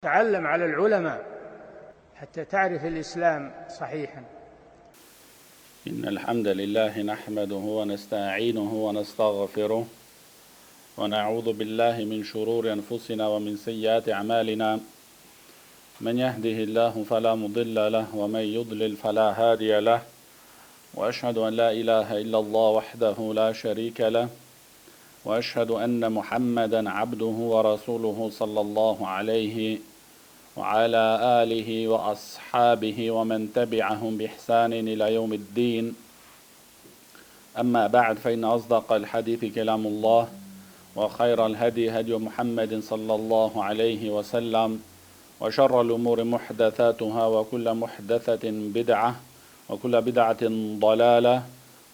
تعلم على العلماء حتى تعرف الإسلام صحيحا. إن الحمد لله نحمده ونستعينه ونستغفره ونعوذ بالله من شرور أنفسنا ومن سيئات أعمالنا من يهده الله فلا مضل له ومن يضلل فلا هادي له وأشهد أن لا إله إلا الله وحده لا شريك له وأشهد أن محمدا عبده ورسوله صلى الله عليه وعلى آله وأصحابه ومن تبعهم بإحسان إلى يوم الدين أما بعد فإن أصدق الحديث كلام الله وخير الهدي هدي محمد صلى الله عليه وسلم وشر الأمور محدثاتها وكل محدثة بدعة وكل بدعة ضلالة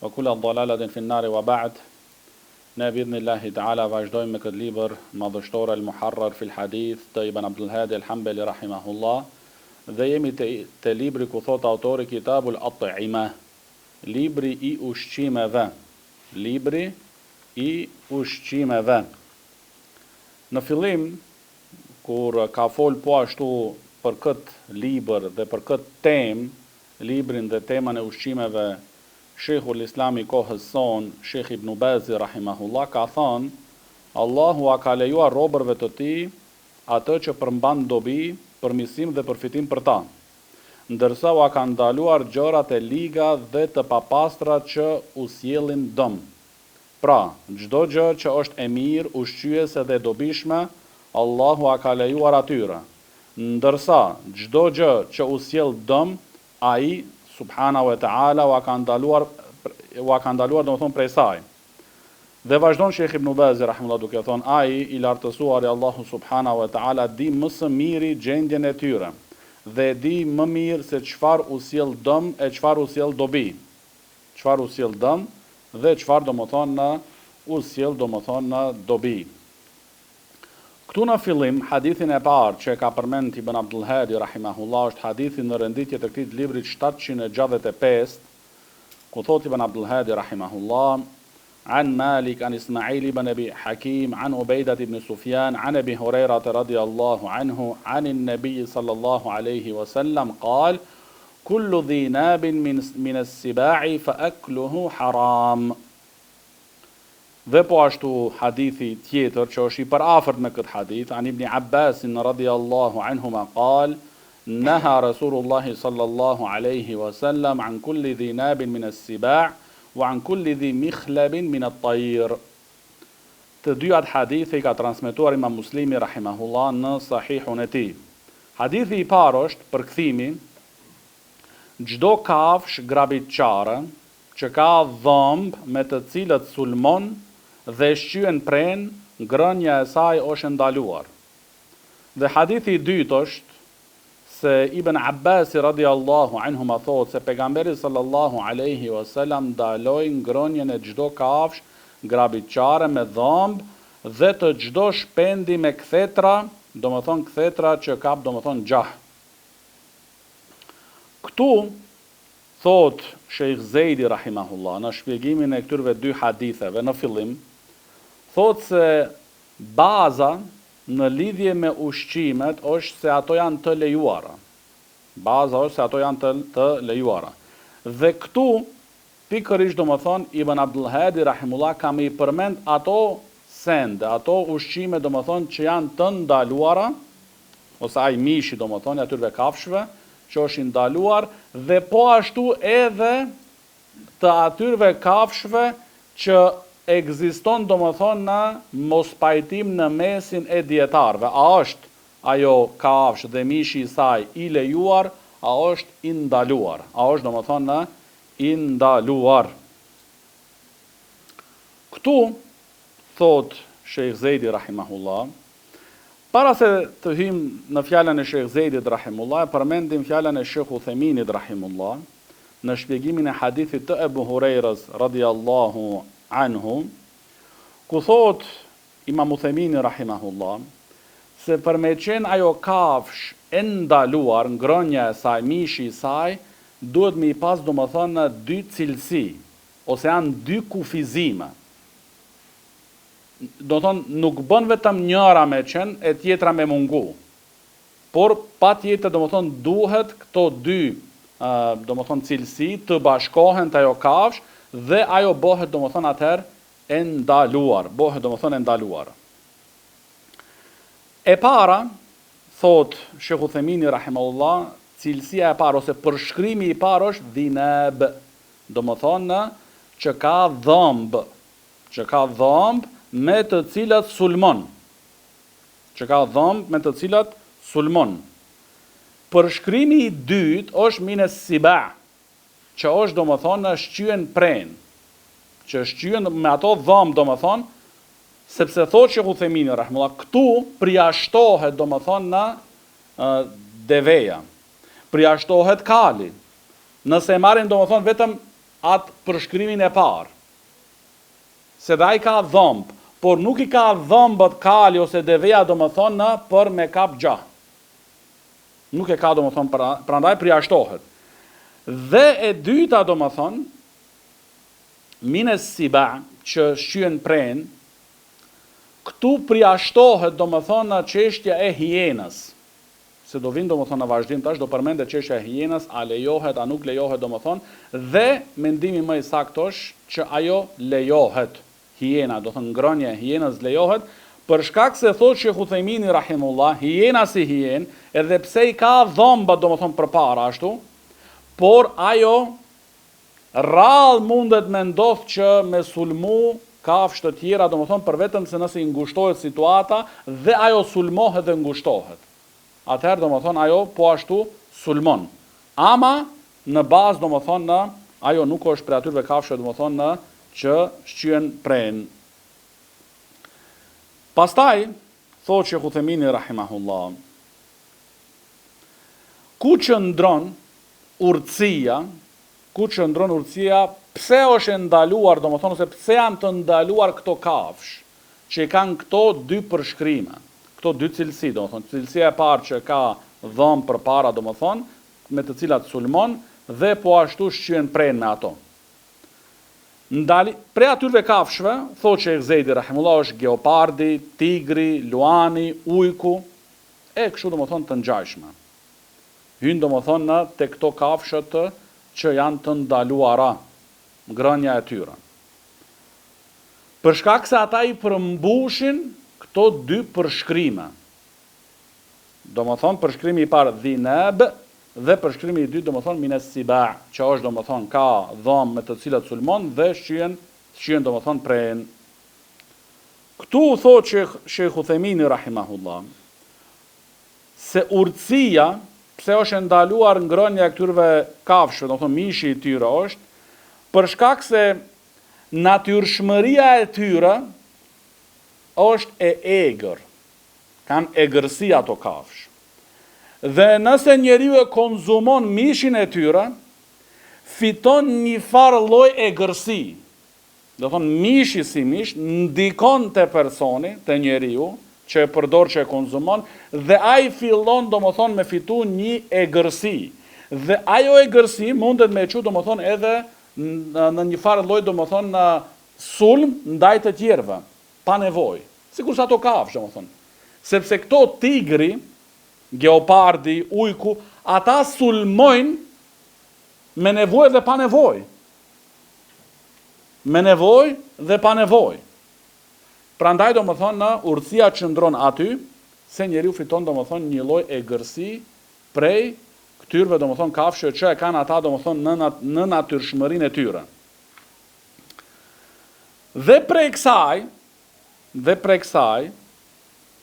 وكل ضلالة في النار وبعد Ne bi'idhnillahi teala vazhdojmë me këtë libër madhështor El Muharrar fil Hadith të Ibn Abdul Hadi El Hanbeli rahimahullah dhe jemi te te libri ku thotë autori Kitabul At'ima libri i ushqimeve libri i ushqimeve Në fillim kur ka fol po ashtu për këtë libër dhe për këtë temë librin dhe temën e ushqimeve Shejhul Islam i kohës sonë, Shejh Ibnu Bazi rahimahullah ka thënë, Allahu ua ka lejuar robërve të Tij atë që përmban dobi, përmirësim dhe përfitim për ta, ndërsa ua ka ndaluar gjërat e liga dhe të papastra që u sjellin dëm. Pra, çdo gjë që është e mirë, ushqyese dhe e dobishme, Allahu ua ka lejuar atyre. Ndërsa, çdo gjë që u sjell dëm, Ai, subhanahu wa ta'ala, ua ka ndaluar, ua ka ndaluar domethënë prej saj. Dhe vazhdon Shejh Ibnu Bazi rahimullah duke thënë, Ai, i Lartësuari Allahu subhanahu wa ta'ala di më së miri gjendjen e tyre dhe e di më mirë se çfarë u sjell dëm e çfarë u sjell dobi. Çfarë u sjell dëm dhe çfarë domethënë u sjell domethënë dobi. Këtu në fillim, hadithin e parë që e ka përmend Ibn Abdul Hadi rahimahullah është hadithi në renditje të këtij librit 765, ku thotë Ibn Abdul Hadi rahimahullah, An Malik an Ismail ibn Abi Hakim an Ubejdat ibn Sufjan an Abi Hurejrate radiallahu anhu an an-Nabi sallallahu alejhi wa sallam qal kullu dhi nabin min min as-siba'i fa akluhu haram. Dhe po ashtu hadithi tjetër që është i përafërt me këtë hadith, An ibni Abbasin radijallahu anhuma qal, Naha Rasulullahi sallallahu alejhi wa sallam an kulli dhi nabin min as-siba' wa an kulli dhi mikhlabin min at-tayr. Të dyjat hadithe i ka transmetuar Imam Muslimi rahimahullah në Sahihun e tij. Hadithi i parë është përkthimi, Çdo kafshë grabitqare, që ka dhëmbë me të cilët sulmon dhe shqyen prenë, ngrënia e saj është e ndaluar. Dhe hadithi i dytë është se Ibn Abbasi radijallahu anhuma thotë se Pejgamberi sallallahu alejhi wa selam ndaloi ngrënien e çdo kafshë grabitqare me dhëmbë dhe të çdo shpendi me kthetra, domethënë kthetra që kap domethënë gjah. Këtu Thotë Shejh Zejdi rahimahullah në shpjegimin e këtyrve dy haditheve në fillim, thotë se baza në lidhje me ushqimet është se ato janë të lejuara. Baza është se ato janë të të lejuara. Dhe këtu pikërisht domethënë Ibn Abdul Hadi rahimullah ka me i përmend ato sende, ato ushqime domethënë që janë të ndaluara, ose ai mishi domethënë i atyrve kafshëve që është i ndaluar dhe po ashtu edhe të atyrve kafshëve që ekziston domethënë mospajtim në mesin e dijetarëve a është ajo kafshë dhe mishi i saj i lejuar a është i ndaluar a është domethënë i ndaluar këtu thotë Shejh Zejdi rahimahullah Para se të hyjmë në fjalën e Shejh Zejdit rahimullah, e përmendim fjalën e Shejh Uthejminit rahimullah në shpjegimin e hadithit të Ebu Hurejrës radijallahu anhu, ku thotë Imam Uthejmini rahimahullah se për me qenë ajo kafshë e ndaluar, ngrënia e saj, mishi i saj, duhet me i pas domethënë dy cilësi, ose janë dy kufizime. Do të thonë nuk bën vetëm njëra me qenë e tjetra me mungu. Por patjetër domethënë duhet këto dy domethënë cilësi të bashkohen te ajo kafshë dhe ajo bëhet domethënë atëherë e ndaluar, bëhet domethënë e ndaluar. E para, thotë Shejh Uthejmini rahimahullah, cilësia e parë ose përshkrimi i parë është dhineb, domethënë që ka dhëmbë, që ka dhëmbë me të cilat sulmon. Që ka dhëmbë me të cilat sulmon. Përshkrimi i dytë është mine siba, që është domethënë shqyen prenë, që shqyen me ato dhëmbë domethënë, sepse thotë Shejh Uthejmini rahimullah, këtu përjashtohet domethënë në deveja, përjashtohet kali, nëse e marrim domethënë vetëm atë përshkrimin e parë, se dhe ai ka dhëmbë, por nuk i ka dhëmbët kali ose deveja domethënë për me kap gja. Nuk e ka domethënë pra, prandaj përjashtohet. Dhe e dyta domethënë mine siba që shqyen prenë, këtu përjashtohet domethënë çështja e hienës. Se do vinë domethënë në vazhdim tash do përmendet çështja e hienës, a lejohet a nuk lejohet domethënë dhe mendimi më i saktë është që ajo lejohet. Hiena, do thonë ngrënia e hienës lejohet, për shkak se thotë Shejh Uthejmini rahimullah, hiena si hienë, edhe pse i ka dhëmbët domethënë përpara ashtu, por ajo rrallë mundet me ndodh që me sulmu kafshë të tjera, domethënë për vetëm se nëse i ngushtohet situata dhe ajo sulmohet dhe ngushtohet. Atëherë domethënë ajo po ashtu sulmon. Ama në bazë domethënë në ajo nuk është prej atyrve kafshëve domethënë në që shqyen prenë. Pastaj thotë Shejh Uthejmini rahimahullah ku qëndron urtësia, ku qëndron urtësia, pse është e ndaluar, domethënë ose pse janë të ndaluar këto kafshë që i kanë këto dy përshkrime, këto dy cilësi, domethënë cilësia e parë që ka dhëmbë përpara, domethënë me të cilat sulmon dhe po ashtu shqyen prenë me ato. Ndali, prej atyrve kafshëve, thotë Shejh Zejdi rahimullah është geopardi, tigri, luani, ujku, e kështu domethënë të ngjajshme. Hyjnë domethënë në te këto kafshët që janë të ndaluara ngrënia e tyre. Për shkak se ata i përmbushin këto dy përshkrime. Domethënë përshkrimi i parë dhineb dhe përshkrimi i dytë domethënë mine siba, që është domethënë ka dhëmbë me të cilat sulmon dhe shqyen shqyen domethënë prenë. Këtu thotë Shejh Shejh Uthejmini rahimahullah se urtësia pse është e ndaluar ngrënia e këtyrve kafshëve, domethënë mishi i tyre është për shkak se natyrshmëria e tyre është e egër. Kanë egërsi ato kafshë. Dhe nëse njeriu e konzumon mishin e tyre, fiton një farë lloj egërsi. Do thonë mishi si mish ndikon te personi, te njeriu që e përdor që e konzumon dhe ai fillon domethënë me fitu një egërsi. Dhe ajo egërsi mundet me e çu domethënë edhe në një farë lloj domethënë në sulm ndaj të tjerëve. Pa nevojë. Sikurse ato kafshë, domethënë. Sepse këto tigri, geopardi, ujku, ata sulmojnë me nevojë dhe pa nevojë. Me nevojë dhe pa nevojë. Prandaj domethënë urtësia qëndron aty se njeriu fiton domethënë një lloj egërsi prej këtyrve domethënë kafshëve që e kanë ata domethënë në në natyrshmërinë e tyre. Dhe prej kësaj, dhe prej kësaj,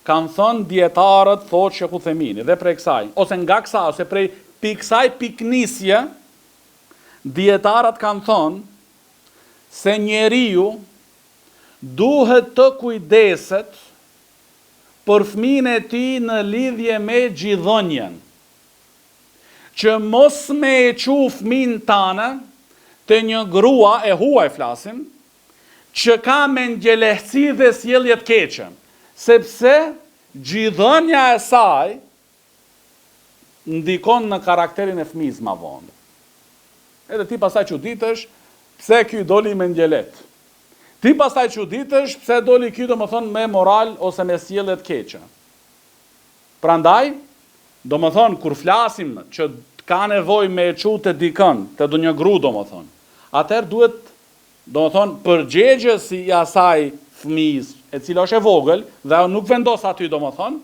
kanë thënë dijetarët, thotë Shejh Uthejmini, dhe prej kësaj, ose nga kësaj, ose prej pi kësaj pikënisje, dijetarët kanë thënë se njeriu duhet të kujdeset për fëmijën e tij në lidhje me gjidhënien. Që mos me e çu fëmijën tanë te një grua e huaj flasim, që ka mendjelehtësi dhe sjellje të keqe, sepse gjidhënia e saj ndikon në karakterin e fëmijës ma vonë. Edhe ti pastaj çuditesh pse ky doli mendjelehtë. Ti pastaj çuditesh pse doli ky domethënë me moral ose me sjellje të keqe. Prandaj. Domethënë, kur flasim që ka nevojë me e çu te dikën, te ndonjë gru, domethënë, atëherë duhet, domethënë, përgjegjësi i asaj fëmijës, e cila është e vogël, dhe ajo nuk vendos aty, domethënë,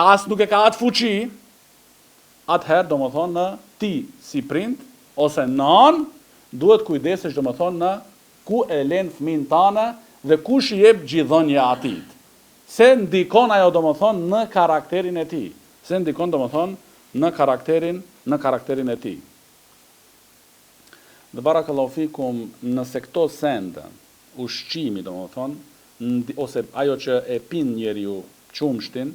as nuk e ka atë fuqi, atëherë, domethënë, ti si prind ose nënë duhet kujdesesh, domethënë, ku e len fëmijën tane dhe kush i jep gjidhënie atij. Se ndikon ajo domethënë në karakterin e tij. Se ndikon domethënë në karakterin në karakterin e tij. Dhe barakallahu fikum nëse këto sende, ushqimi domethënë, ose ajo që e pin njeriu qumështin,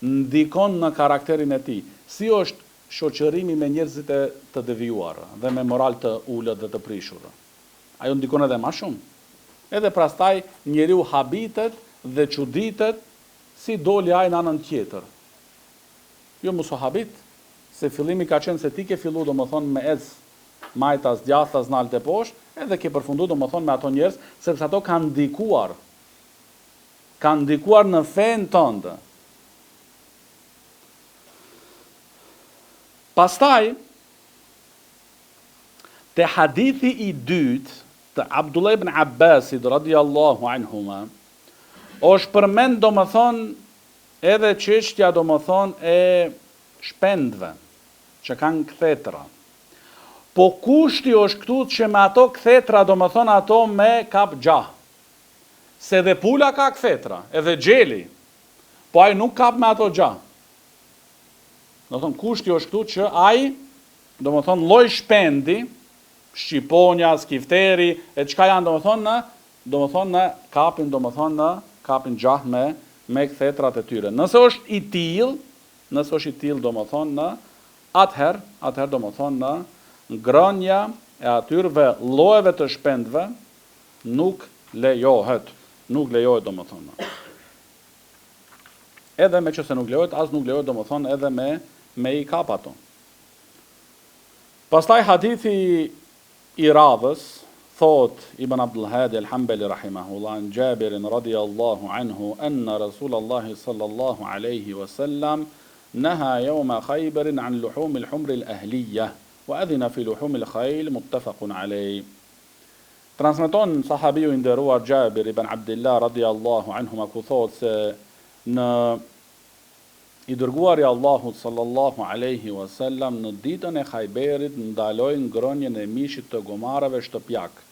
ndikon në karakterin e tij. Si është shoqërimi me njerëzit e të devijuar dhe me moral të ulët dhe të prishur? Ajo ndikon edhe ma shumë. Edhe prastaj njeriu habitet dhe çuditet si doli ai në anën tjetër. Jo mos u habit, se fillimi ka qenë se ti ke fillu domethënë me ec majtas djathtas nalt e poshtë, edhe ke përfundu domethënë me ato njerëz, sepse ato kanë ndikuar. Kanë ndikuar në fenë tënde. Pastaj, Te hadithi i dytë të Abdullah ibn Abbasit radiallahu anhuma, është përmend domethënë edhe çështja domethënë e shpendëve që kanë kthetra. Po kushti është këtu që me ato kthetra domethënë ato me kap gjah. Se edhe pula ka kthetra, edhe gjeli. Po ai nuk kap me ato gjah. Domethënë kushti është këtu që ai Domethënë lloj shpendi, shqiponja, skifteri, e çka janë domethënë në, domethënë në kapin domethënë në kapin gjah me me kthetrat e tyre. Nëse është i tillë, nëse është i tillë domethënë në atëherë, atëherë domethënë në ngrënia e atyrve llojeve të shpendëve nuk lejohet, nuk lejohet domethënë. Edhe meqenëse nuk lejohet, as nuk lejohet domethënë edhe me me i kap ato. Pastaj hadithi i radhës, thotë Ibn Abdul Hadi al-Hanbali rahimahullah an Jabirin radiyallahu anhu anna Rasulallahi sallallahu alejhi wa sallam naha yawma Khaybarin an luhum al-humr al-ahliyah wa adhina fi luhum al-khayl muttafaqun alejh. Transmeton sahabiu i nderuar Jabir ibn Abdillah radiyallahu anhuma ku thotë se në I Dërguari i Allahut sallallahu alejhi ue sellem në ditën e Hajberit ndaloi ngrënien e mishit të gomarëve shtëpiak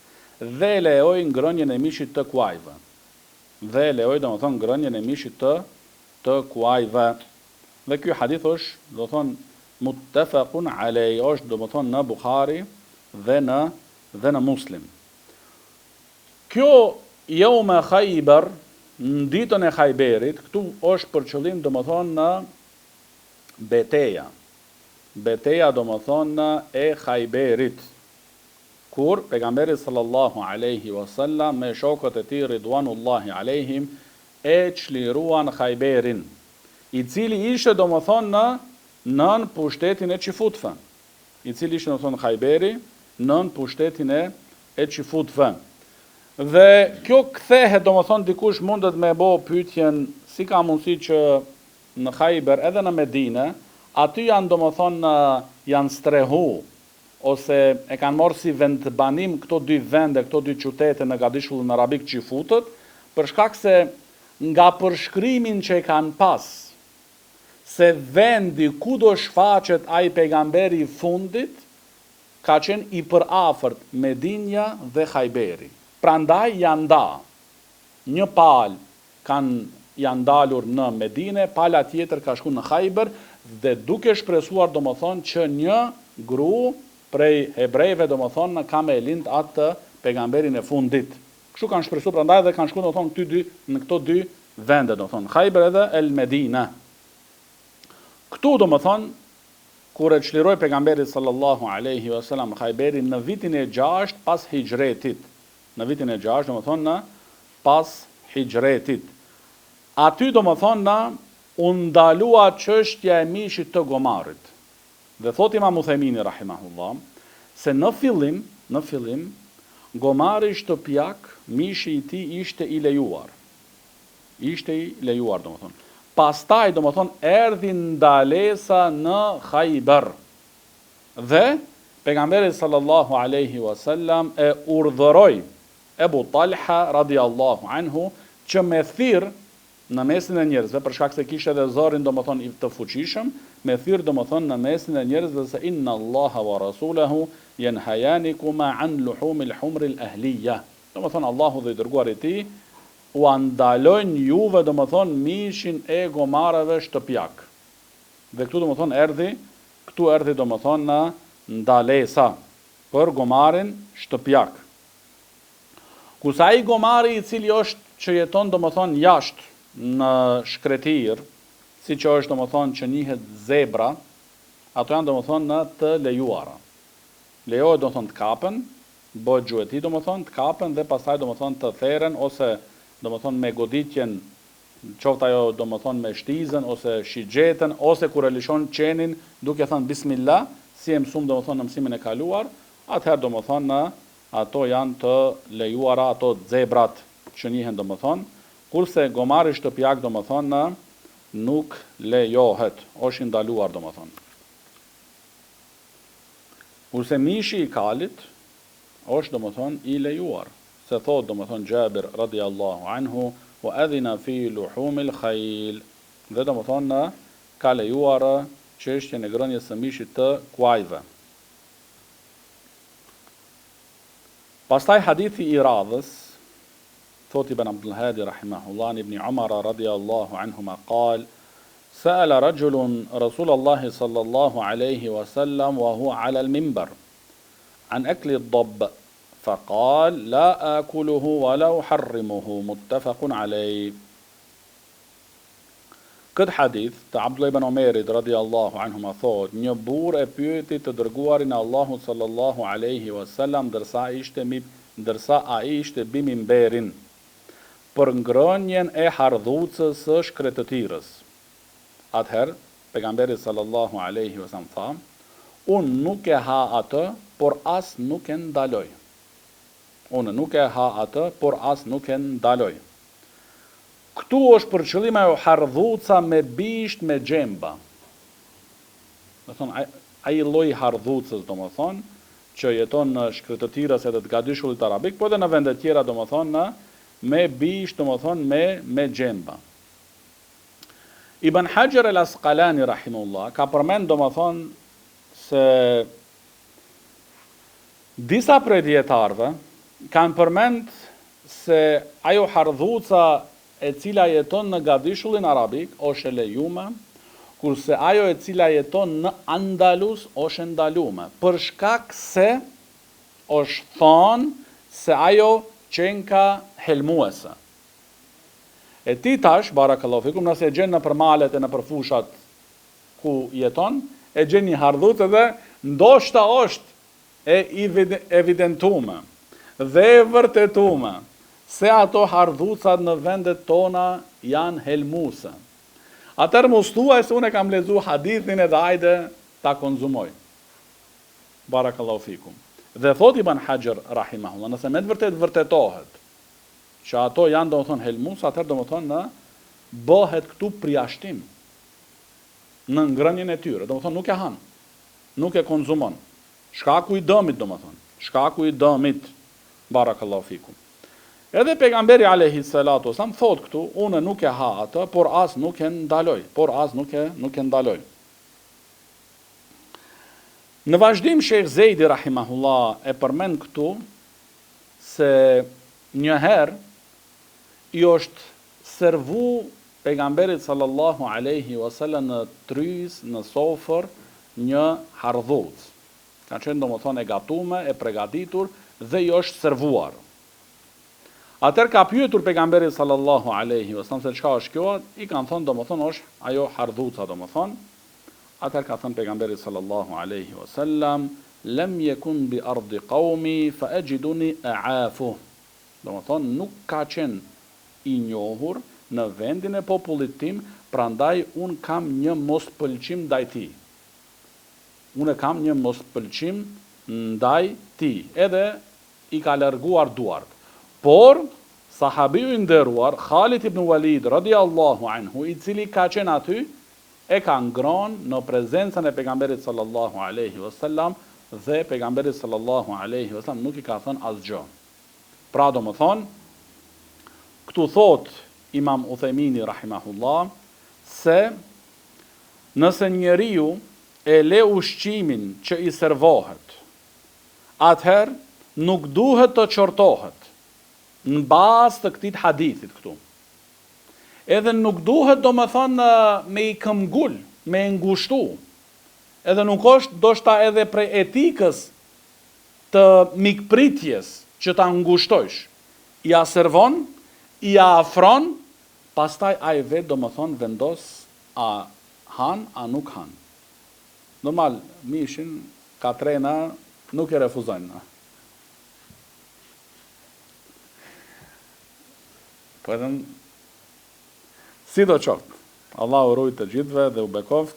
dhe e lejoi ngrënien e mishit të kuajve. Dhe e lejoi domethënë ngrënien e mishit të të kuajve. Dhe ky hadith është, domethënë, muttefekun alejh, është domethënë në Buhari dhe në dhe në Muslim. Kjo Jeume Khajber, në ditën e Khajberit, këtu është për qëllim domethënë në beteja. Beteja domethënë e Khajberit, kur pejgamberi sallallahu alejhi wa sallam me shokët e tij ridwanullahi alejhim e çliruan Khajberin, i cili ishte domethënë në nën pushtetin e çifutëve. I cili ishte domethënë Khajberi nën pushtetin e e çifutëve. Dhe kjo kthehet, domethënë dikush mundet me bo pyetjen si ka mundësi që në Khajber edhe në Medine, aty janë domethënë janë strehu ose e kanë marrë si vendbanim këto dy vende, këto dy qytete në gadishullin arabik çifutët, për shkak se nga përshkrimin që e kanë pas se vendi ku do shfaqet ai pejgamberi i fundit ka qenë i përafërt Medinja dhe Khajberi. Prandaj janë nda. Një palë kanë janë ndalur në Medine, pala tjetër ka shku në Khajber dhe duke shpresuar domethënë që një gru prej hebrejve domethënë ka me e lind atë pejgamberin e fundit. Kështu kanë shpresu prandaj dhe kanë shku domethënë këty dy në këto dy vende domethënë Khajber edhe El Medine. Këtu domethënë Kur e çliroi Pejgamberi sallallahu alejhi ve selam Khajberin në vitin e gjashtë pas Hixhretit, në vitin e gjashtë, domethënë në pas Hixhretit. Aty domethënë në u ndalua çështja e mishit të gomarit. Dhe thotë Imam Uthejmini rahimahullah se në fillim, në fillim gomari shtëpiak, mishi i tij ishte i lejuar. Ishte i lejuar, domethënë. Pastaj, domethënë, erdhi ndalesa në Khajber. Dhe, Pejgamberi sallallahu alejhi wa sallam e urdhëroi Ebu Talha radijallahu anhu që me thirr në mesin e njerëzve, për shkak se kishte edhe zërin domethënë të fuqishëm, me thirr domethënë në mesin e njerëzve se inna Allaha wa rasulahu yanhayanikuma an luhumil humril ahliyya. Domethënë Allahu dhe i dërguari i tij ua ndalojnë juve domethënë mishin e gomarëve shtëpiak. Dhe këtu domethënë erdhi, këtu erdhi domethënë ndalesa për gomarin shtëpiak. Kurse ai gomari i cili është që jeton domethënë jashtë në shkretirë, siç është domethënë që njihet zebra, ato janë domethënë të lejuara. Lejohet domethënë të kapen, bëhet gjueti domethënë, të kapen dhe pastaj domethënë të theren ose domethënë me goditjen qoftë ajo domethënë me shtizën ose shigjetën ose kur e lëshon qenin duke thënë bismillah, si e mësuam domethënë në mësimin e kaluar, atëherë domethënë ato janë të lejuara ato zebrat që njihen domethënë, kurse gomari shtëpiak domethënë nuk lejohet, është i ndaluar domethënë. Kurse mishi i kalit është domethënë i lejuar, se thotë domethënë Xhabir radijallahu anhu, wa adhina fi luhumil khayl, dhe domethënë ka lejuar çështjen e ngrënies së mishit të kuajve. Pastaj hadithi i radhës, thotë Ibn Abdul Hadi rahimahullah, an Ibn Umar radijallahu anhuma qal, Sa'ala rajulun Rasulallahi sallallahu alejhi wa sallam wa huwa ala al-minbar an akli ad-dabb fa qal la akuluhu wa la uharrimuhu muttafaqun alejh. Këtë hadith të Abdullah ibn Omerit radijallahu anhuma thotë, një burrë e pyeti të dërguarin e Allahut sallallahu alejhi wa sallam ndërsa ishte mi ndërsa ai ishte mbi mimberin për ngrënien e hardhucës së shkretëtirës. Atëherë, Pejgamberi sallallahu alejhi wa sallam tha, Unë nuk e ha atë, por as nuk e ndaloj. Unë nuk e ha atë, por as nuk e ndaloj. Këtu është për qëllim ajo hardhuca me bisht me gjemba. Domethënë, ai lloj i hardhucës, domethënë, që jeton në shkretëtirës edhe të gadishullit arabik, po edhe në vende tjera, domethënë, me bisht, domethënë, me, me gjemba. Ibn Hajar el Asqalani rahimullah ka përmend domethënë se Disa prej dijetarëve kanë përmend se ajo hardhuca e cila jeton në Gadishullin Arabik osht e lejume, kurse ajo e cila jeton në Andalus osht e ndalume, për shkak se osht thanë se ajo qenka helmuese. E ti tash, barakallahu fikum, nëse e gjen nëpër malet e nëpër fushat ku jeton, e gjen një hardhucë edhe ndoshta osht e evidentume dhe e vërtetume se ato hardhucat në vendet tona janë helmuse. Atëherë mos thuaj se unë e kam lexu hadithin edhe ajde ta konzumoj. Barakallahu fikum. Dhe thotë Ibn Haxher rahimahullah, nëse me të vërtetë vërtetohet që ato janë domethënë helmuse, atëherë domethënë bëhet këtu përjashtim në ngrënien e tyre, domethënë nuk e han, nuk e konzumon. Shkaku i dëmit, domethënë, shkaku i dëmit, barakallahu fikum. Edhe pejgamberi alejhi salatu wasalam thotë këtu, unë nuk e ha atë, por as nuk e ndaloj, por as nuk e nuk e ndaloj. Në vazhdim Shejh Zejdi rahimahullah e përmend këtu se një herë i është servu Pejgamberit sallallahu alejhi wa sallam në tryzë, në sofër, një hardhucë. Ka qenë domethënë e gatume, e pregaditur dhe i është servuar. Atëherë ka pyetur Pejgamberi sallallahu alejhi wa sallam se çka është kjo, i kanë thënë domethënë është ajo hardhuca domethënë. Atëherë ka thënë Pejgamberi sallallahu alejhi wa sallam, lem jekun bi ardi qaumi fa exhiduni a'afuh. Domethënë nuk ka qenë i njohur në vendin e popullit tim, prandaj unë kam një mospëlqim ndaj tij. Unë kam një mospëlqim ndaj tij. Edhe i ka larguar duart. Por, Sahabiu i nderuar Khalid ibn Walid radijallahu anhu i cili ka qenë aty e ka ngrënë në prezencën e Pejgamberit sallallahu alejhi ve selam dhe Pejgamberi sallallahu alejhi ve selam nuk i ka thënë asgjë. Pra domethënë këtu thotë Imam Uthejmini rahimahullah se nëse njeriu e le ushqimin që i servohet atëherë nuk duhet të qortohet në bazë të këtij hadithit këtu. Edhe nuk duhet domethënë me i këmbgul, me e ngushtu. Edhe nuk është ndoshta edhe prej etikës të mikpritjes që ta ngushtojsh. Ia servon, ia afron, pastaj ai vetë domethënë vendos a han a nuk han. Normal, mishin katrena nuk e refuzojnë. Po edhe sido qoftë, Allahu rujt të gjithëve dhe u bekoft.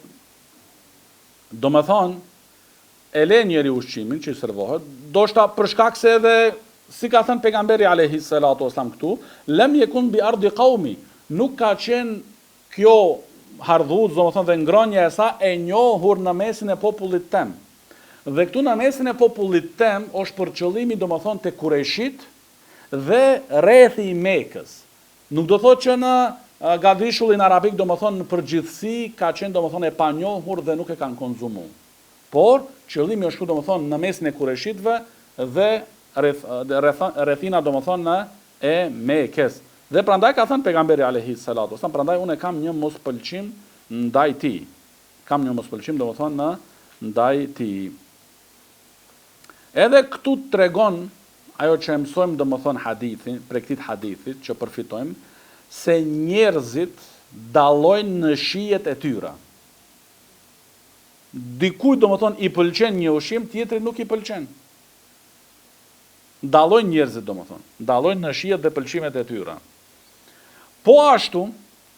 Domethonë, e le njeri ushqimin që i servohet, ndoshta për shkak se edhe si ka thënë pejgamberi alejhi salatu wasalam këtu, lem jekun bi ardi qaumi, nuk ka qenë kjo hardhucë, domethënë dhe ngrënia e saj e njohur në mesin e popullit tem. Dhe këtu në mesin e popullit tem është për qëllimi domethënë te kurejshit dhe rrethi i Mekës. Nuk do thotë që në gadishullin arabik domethënë në përgjithësi ka qenë domethënë e panjohur dhe nuk e kanë konsumu. Por, qëllimi është këtu domethënë në mesin e kurejshitëve dhe rreth rrethina domethënë e Mekes. Dhe prandaj ka thënë pejgamberi alejhi salatu wasallam, prandaj unë kam një mospëlqim ndaj tij. Kam një mospëlqim domethënë ndaj tij. Edhe këtu tregon ajo që e mësojmë domethënë hadithin, prej këtij hadithit që përfitojmë se njerëzit dallojnë në shijet e tyre. Dikujt domethënë i pëlqen një ushqim, tjetrit nuk i pëlqen. Dallojnë njerëzit domethënë, dallojnë në shijet dhe pëlqimet e tyre. Po ashtu,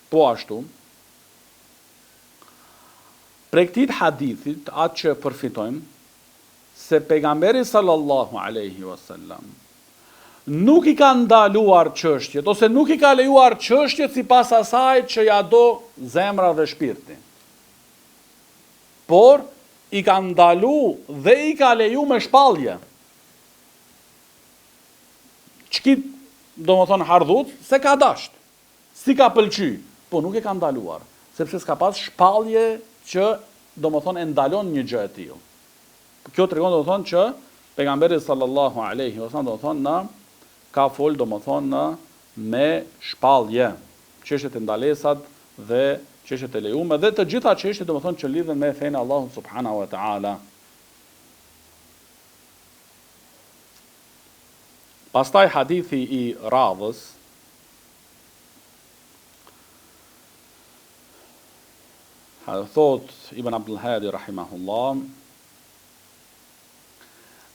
po ashtu, prej këtij hadithit, atë që përfitojmë, se pejgamberi sallallahu alaihi wasallam nuk i ka ndaluar çështjet ose nuk i ka lejuar çështjet sipas asaj që ja do zemra dhe shpirti. Por i ka ndalu dhe i ka leju me shpallje. Qëkit, domethonë, hardhuc, s'e ka dasht, s'i ka pëlqy, po nuk e ka ndaluar, sepse s'ka pas shpallje që, domethonë, e ndalon një gjë e tillë. Kjo tregon, domethonë, që pejgamberi sallallahu alaihi wasallam, domethonë, na ka fol, domethonë, me shpallje, çështjet e ndalesat dhe çështjet e lejume dhe të gjitha çështjet, domethonë, që lidhen me fenë e Allahut subhanahu wa taala. Pastaj hadithi i radhës thot Ibn Abdul Hadi rahimahullah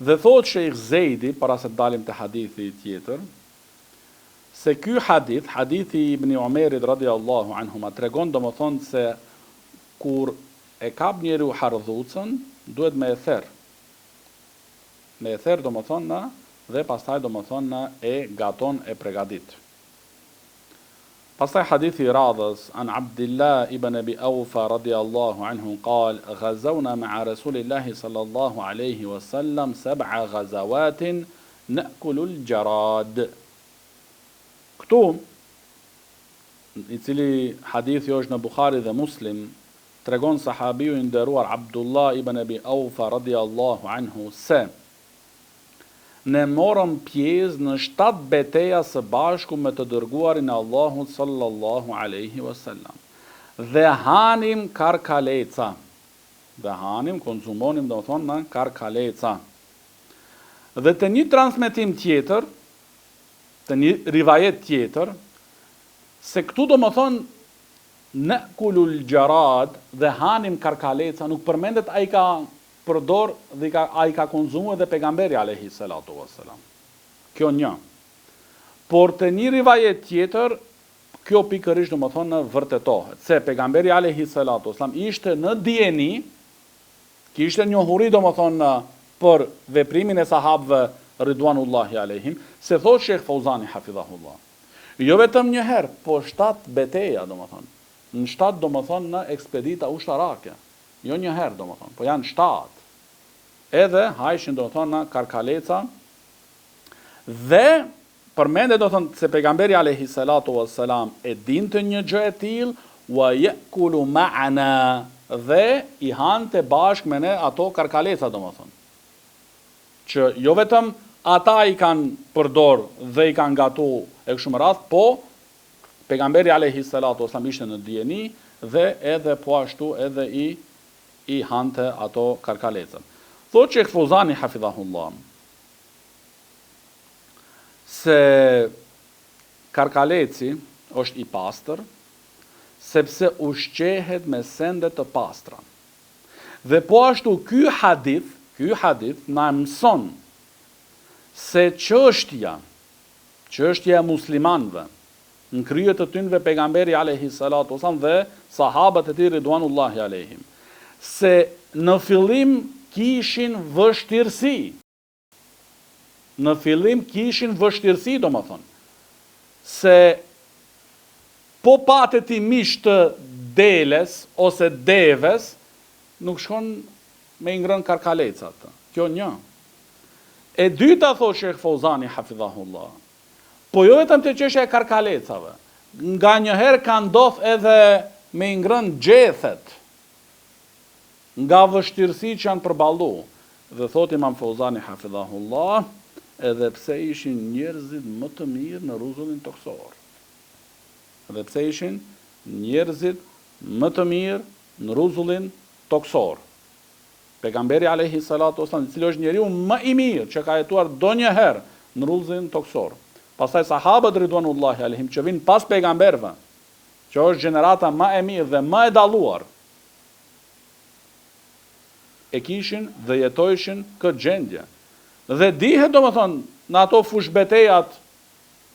dhe thot Sheikh Zejdi para se të dalim te hadithi tjetër se ky hadith, hadithi i Ibn Umerit radiallahu anhuma tregon domethënë se kur e kap njeriu hardhucën, duhet me e therr. Me e therr domethënë dhe pastaj domethënë e gaton e pregadit. Pastaj hadithi i radhës, An Abdillah ibn Abi Aufa radiallahu anhu qal, Ghazawna ma'a Rasulillahi sallallahu alejhi wa sallam sab'a ghazawatin na'kulu al-jarad. Këtu, i cili hadithi është në Buhari dhe Muslim, tregon sahabiu i nderuar Abdullah ibn Ebi Aufa radijallahu anhu se, Ne morëm pjesë në shtatë beteja së bashku me të Dërguarin e Allahut sallallahu alejhi ve sellem dhe hanim karkaleca, dhe hanim, konsumonim domethënë karkaleca. Dhe te një transmetim tjetër, te një rivajet tjetër, se këtu domethënë Ne'kulul xharad dhe hanim karkaleca nuk përmendet a i ka përdor dhe i ka a i ka konsumu edhe pejgamberi alejhi salatu ue selam. Kjo një. Por te një rivajet tjetër kjo pikërisht domethënë vërtetohet se pejgamberi alejhi salatu ue selam ishte në dijeni kishte njohuri domethënë për veprimin e sahabëve ridwanullahi alejhim se thotë Shejh Fauzani hafidhahullah. Jo vetëm një herë, po shtatë beteja, domethënë. Në shtatë domethënë në ekspedita ushtarake. Jo një herë, domethënë, po janë shtatë. Edhe hajshin domethënë në karkaleca dhe përmendet domethënë se pejgamberi alejhi salatu ves selam e dinte një gjë e tillë, wa ya'kulu ma'ana dhe i hante bashkë me ne ato karkaleca domethënë. Që jo vetëm ata i kanë përdor dhe i kanë gatu e kështu me radhë, po pejgamberi alejhi salatu ves selam ishte në dijeni dhe edhe po ashtu edhe i i hante ato karkalecat. Thotë Shejh Feuzani hafidhahullah se karkaleci është i pastër sepse ushqehet me sende të pastra. Dhe po ashtu ky hadith, ky hadith na mëson se çështja, çështja e muslimanëve, në krye të tynve pejgamberi alejhi salatu wasallam dhe sahabët e tij ridwanullahi alejhim, se në fillim kishin vështirësi. Në fillim kishin vështirësi domethënë, se po pate ti mish të deles ose deves, nuk shkon me i ngrënë karkalecat. Kjo një. E dyta thotë Shejh Feuzani hafidhahullah, po jo vetëm te çështja e karkalecave, nganjëherë ka ndodh edhe me i ngrënë gjethet. Nga vështirësi që janë përballu, dhe thotë Imam Feuzani hafidhahullah, edhe pse ishin njerëzit më të mirë në rruzullin tokësor. Edhe pse ishin njerëzit më të mirë në rruzullin tokësor. Pejgamberi alejhi salatu wasallam, i cili është njeriu më i mirë që ka jetuar ndonjëherë në rruzullin tokësor. Pastaj sahabët ridwanullahi alejhim që vijnë pas pejgamberëve, që është gjenerata më e mirë dhe më e dalluar, e kishin dhe jetojshin këtë gjendje. Dhe dihet domethënë në ato fushëbetejat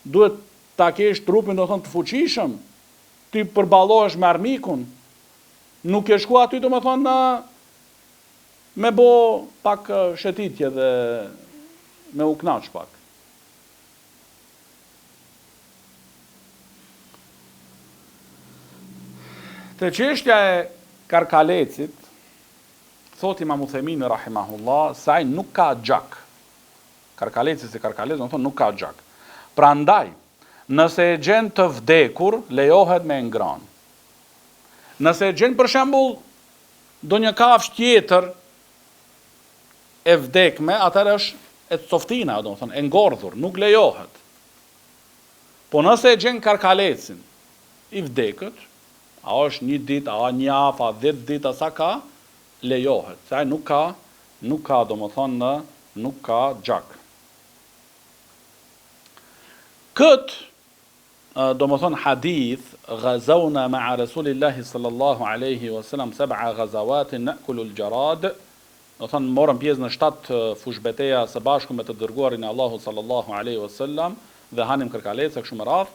duhet ta kesh trupin domethënë të fuqishëm, ti përballohesh me armikun. Nuk ke shku aty domethënë në me bo pak shetitje dhe me u knaq pak. Te çështja e karkalecit, thotë Imam Uthejmini rahimahullah se ai nuk ka gjak. Karkaleci si karkalec, domethënë nuk ka gjak. Prandaj, nëse e gjen të vdekur, lejohet me e ngrënë. Nëse e gjen për shembull ndonjë kafshë tjetër e vdekme, atëherë është e coftina, domethënë e ngordhur, nuk lejohet. Po nëse e gjen karkalecin i vdekët, a është një ditë, a një javë, a 10 ditë, a sa ka, lejohet, se ai nuk ka, nuk ka, domethënë, nuk ka gjak. Kët, domethënë hadith, ghazauna ma'a Rasulillahi sallallahu alaihi wasallam sab'a ghazawatin na'kulu al-jarad, Domethënë morëm pjesë në shtatë fushëbeteja së bashku me të Dërguarin e Allahut sallallahu alejhi ve sellem dhe hanim kërkaleca e kështu me radhë.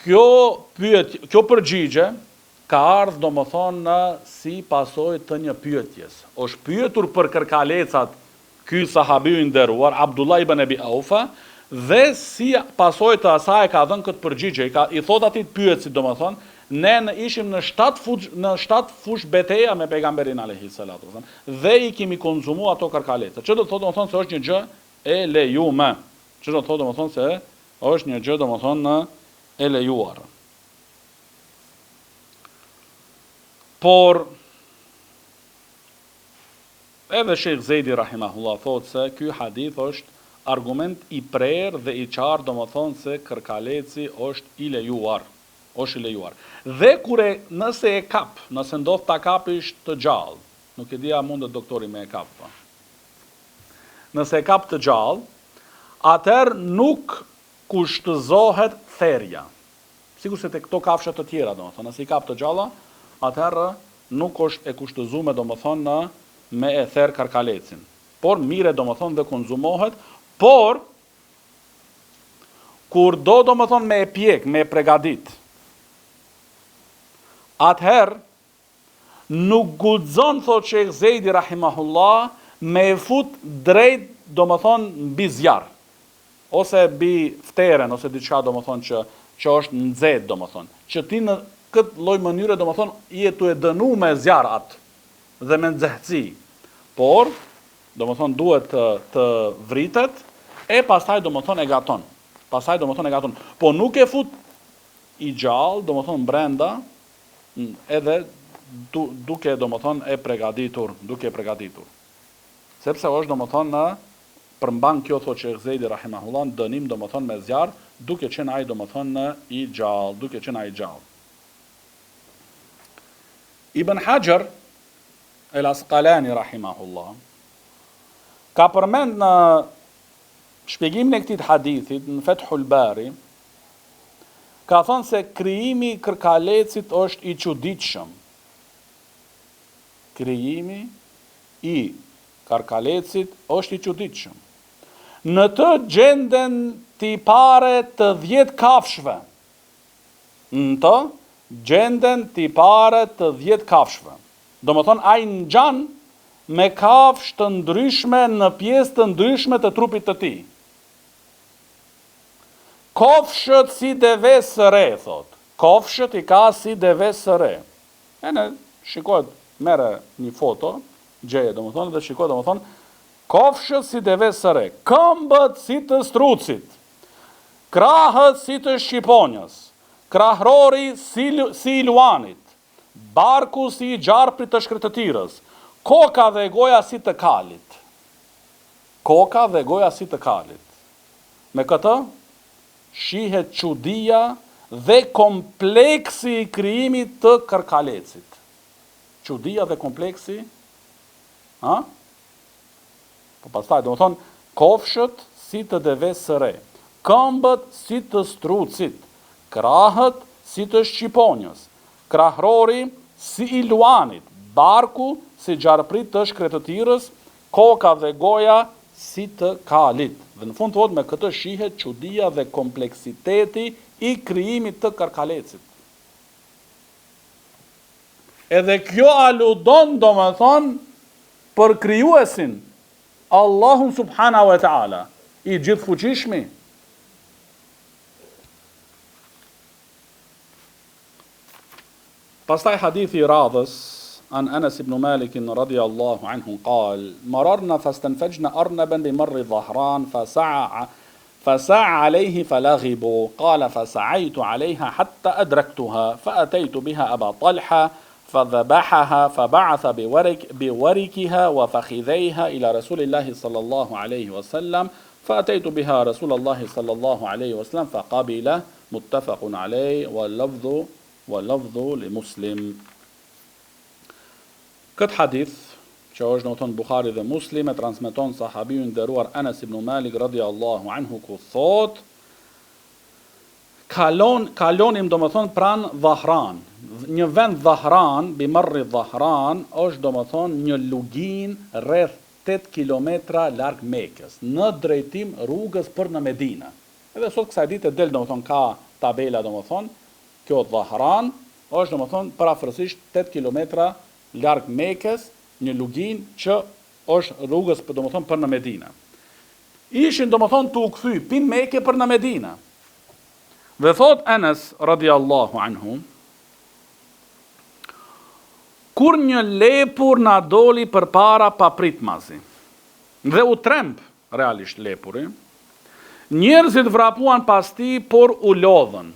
Kjo pyetje, kjo përgjigje ka ardhur domethënë si pasojë të një pyetjes. Është pyetur për kërkalecat Ky sahabiu i nderuar, Abdullah ibn Ebi Aufa, dhe si pasojë të asaj e ka dhënë këtë përgjigje, i ka i thotë atij pyetësit domethënë, ne në ishim në shtatë fush në shtatë fushëbeteja me pejgamberin alejhi salatu vesselam dhe i kemi konsumu ato karkaleca. Që do të thotë domethënë se është një gjë e lejume. Që do të thotë domethënë se është një gjë domethënë e lejuar. Por Edhe Shejh Zejdi rahimahullah thotë se ky hadith është argument i prerë dhe i qartë domethënë se kërkaleci është i lejuar, është i lejuar. Dhe kur e nëse e kap, nëse ndodh ta kapish të gjallë, nuk e di a mundet doktori me e kap po. Nëse e kap të gjallë, atëherë nuk kushtëzohet therja. Sikurse te këto kafshë të tjera, domethënë, nëse i kap të gjalla, atëherë nuk është e kushtëzume domethënë me e ther karkalecin. Por mire domethënë dhe konzumohet, por kur do domethënë me e pjek, me e pregadit, atëherë nuk guxon thotë Shejh Zejdi rahimahullah me e fut drejt domethënë mbi zjarr. Ose mbi fteren ose diçka domethënë që që është nxehtë domethënë, që ti në këtë lloj mënyre domethënë je tu e dënu me zjarr atë dhe me nxehtësi. Por, domethënë duhet të të vritet e pastaj domethënë e gaton. Pastaj domethënë e gaton. Po nuk e fut i gjallë, domethënë brenda edhe du, duke domethënë e pregaditur, duke e pregaditur. Sepse është domethënë përmban kjo thotë Shejh Zejdi rahimahullah dënim domethënë me zjarr duke qenë ai domethënë i gjallë, duke qenë ai i gjallë. Ibn Hajar El Asqalani rahimahullah ka përmend në shpjegimin e këtij hadithit në Fethul Bari ka thënë se krijimi i kërkalecit është i çuditshëm. Krijimi i karkalecit është i çuditshëm. Në të gjenden tipare të dhjetë kafshëve. Në të gjenden tipare të dhjetë kafshëve. Domethënë ai ngjan me kafshë të ndryshme në pjesë të ndryshme të trupit të tij. Kofshët si devesë së re, thotë. Kofshët i ka si devesë së re. Ene shikohet merre një foto, gjeje domethënë dhe shiko domethënë kofshët si devesë së re, këmbët si të strucit, krahët si të shqiponjës, krahrori si si i luanit, barku si i gjarprit të shkretëtirës, koka dhe goja si të kalit. Koka dhe goja si të kalit. Me këtë shihet çudia dhe kompleksi i krijimit të kërkalecit. Çudia dhe kompleksi, ha? Po pastaj, domethënë, kofshët si të devesë së re, këmbët si të strucit, krahët si të shqiponjës, krahrori si i luanit, barku si gjarprit të shkretëtirës, Koka dhe goja si të kalit. Dhe në fund thotë me këtë shihet çudia dhe kompleksiteti i krijimit të karkalecit. Edhe kjo aludon domethënë për krijuesin, Allahun subhanahu wa taala, i gjithëfuqishmi. Pastaj hadithi i radhës, An Anas ibn Malik radiallahu anhu qal, Mararna fastanfajna arnaban bi marri dhahran fasa'a فسعى عليه فلغبوا قال فسعيت عليها حتى أدركتها فأتيت بها أبا طلحة فذبحها فبعث بورك بوركها وفخذيها إلى رسول الله صلى الله عليه وسلم فأتيت بها رسول الله صلى الله عليه وسلم فقبل متفق عليه واللفظ واللفظ لمسلم Këtë hadith, që është domethënë Buhari dhe Muslim, e transmeton sahabiu i nderuar Anas ibn Malik radiallahu anhu ku thotë kalon kalonim domethënë pranë Dhahran. Një vend Dhahran, bi marri Dhahran, është domethënë një luginë rreth 8 kilometra larg Mekës, në drejtim rrugës për në Medinë. Edhe sot kësaj dite del domethënë ka tabela domethënë kjo Dhahran është domethënë përafërsisht 8 kilometra larg Mekës, një luginë që është rrugës për domethënë për në Medinë. Ishin domethënë tu u kthy pi Meke për në Medinë. Dhe thot Enes radiallahu anhu, kur një lepur na doli përpara papritmazi, dhe u tremb realisht lepuri, njerëzit vrapuan pas tij, por u lodhën.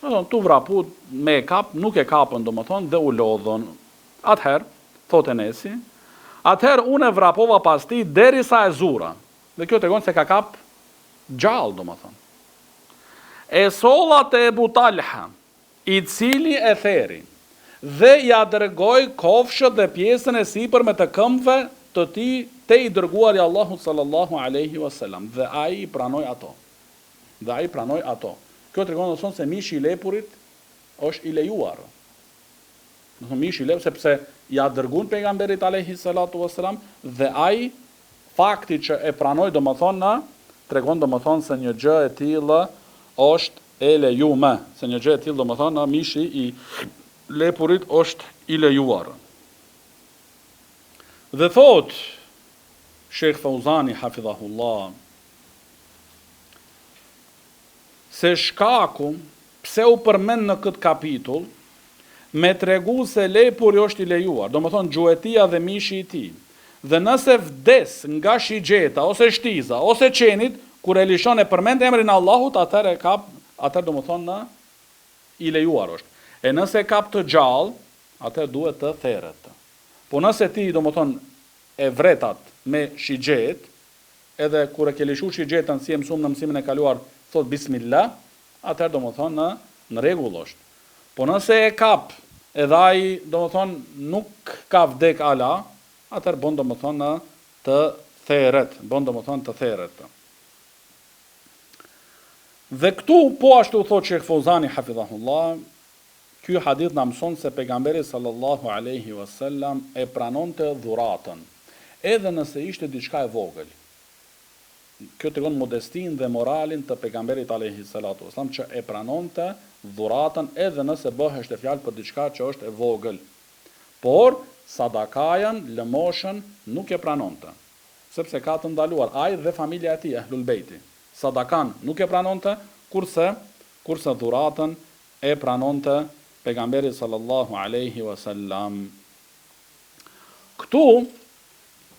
Domethënë, tu vrapu me e kap, nuk e kapën, domethënë, dhe u lodhën. Atëherë, thotë Enesi, atëherë unë e vrapova pas tij derisa e zura. Dhe kjo tregon se ka kap gjallë, domethënë. E solla te Ebu Talha, i cili e theri, dhe ia dërgoi kofshët dhe pjesën e sipërme të këmbëve të tij te i Dërguari i Allahut sallallahu alejhi ue selam, dhe ai i pranoi ato. Dhe ai pranoi ato. Kjo tregon domethënë se mishi i lepurit është i lejuar. Domethënë mishi i lepurit sepse ia dërguan pejgamberit alejhi salatu ue selam dhe ai Fakti që e pranoi domethënë tregon domethënë se një gjë e tillë është e lejume, se një gjë e tillë domethënë mishi i lepurit është i lejuar. Dhe thotë Shejh Fauzani hafidhahullah. Se shkaku pse u përmend në këtë kapitull, me tregu se lepuri është i lejuar, domethënë gjuetia dhe mishi i tij. Dhe nëse vdes nga shigjeta ose shtiza ose qenit, kur e lishon e përmend emrin e Allahut, atëherë e kap, atëherë domethënë i lejuar është. E nëse e kap të gjallë, atëherë duhet të theret. Po nëse ti domethënë e vret atë me shigjetë, edhe kur e ke lishu shigjetën si e mësuam në mësimin e kaluar thotë bismillah, atëherë domethënë në rregull është. Po nëse e kap edhe ai domethënë nuk ka vdek ala, atëherë bon domethënë të theret, bon domethënë të theret. Dhe këtu po ashtu thotë Shejh Feuzani hafidhahullah, Ky hadith na mëson se Pejgamberi sallallahu alejhi ve sellem e pranonte dhuratën, edhe nëse ishte diçka e vogël. Kjo tregon modestinë dhe moralin të Pejgamberit alejhi salatu ve selam që e pranonte dhuratën edhe nëse bëheshte fjalë për diçka që është e vogël. Por, sadakajen, lëmoshën, nuk e pranonte, sepse ka të ndaluar ai dhe familja e tij, Ehlul Bejti. Sadakan nuk e pranonte, kurse kurse dhuratën e pranonte Pejgamberi sallallahu alejhi wa sallam. Këtu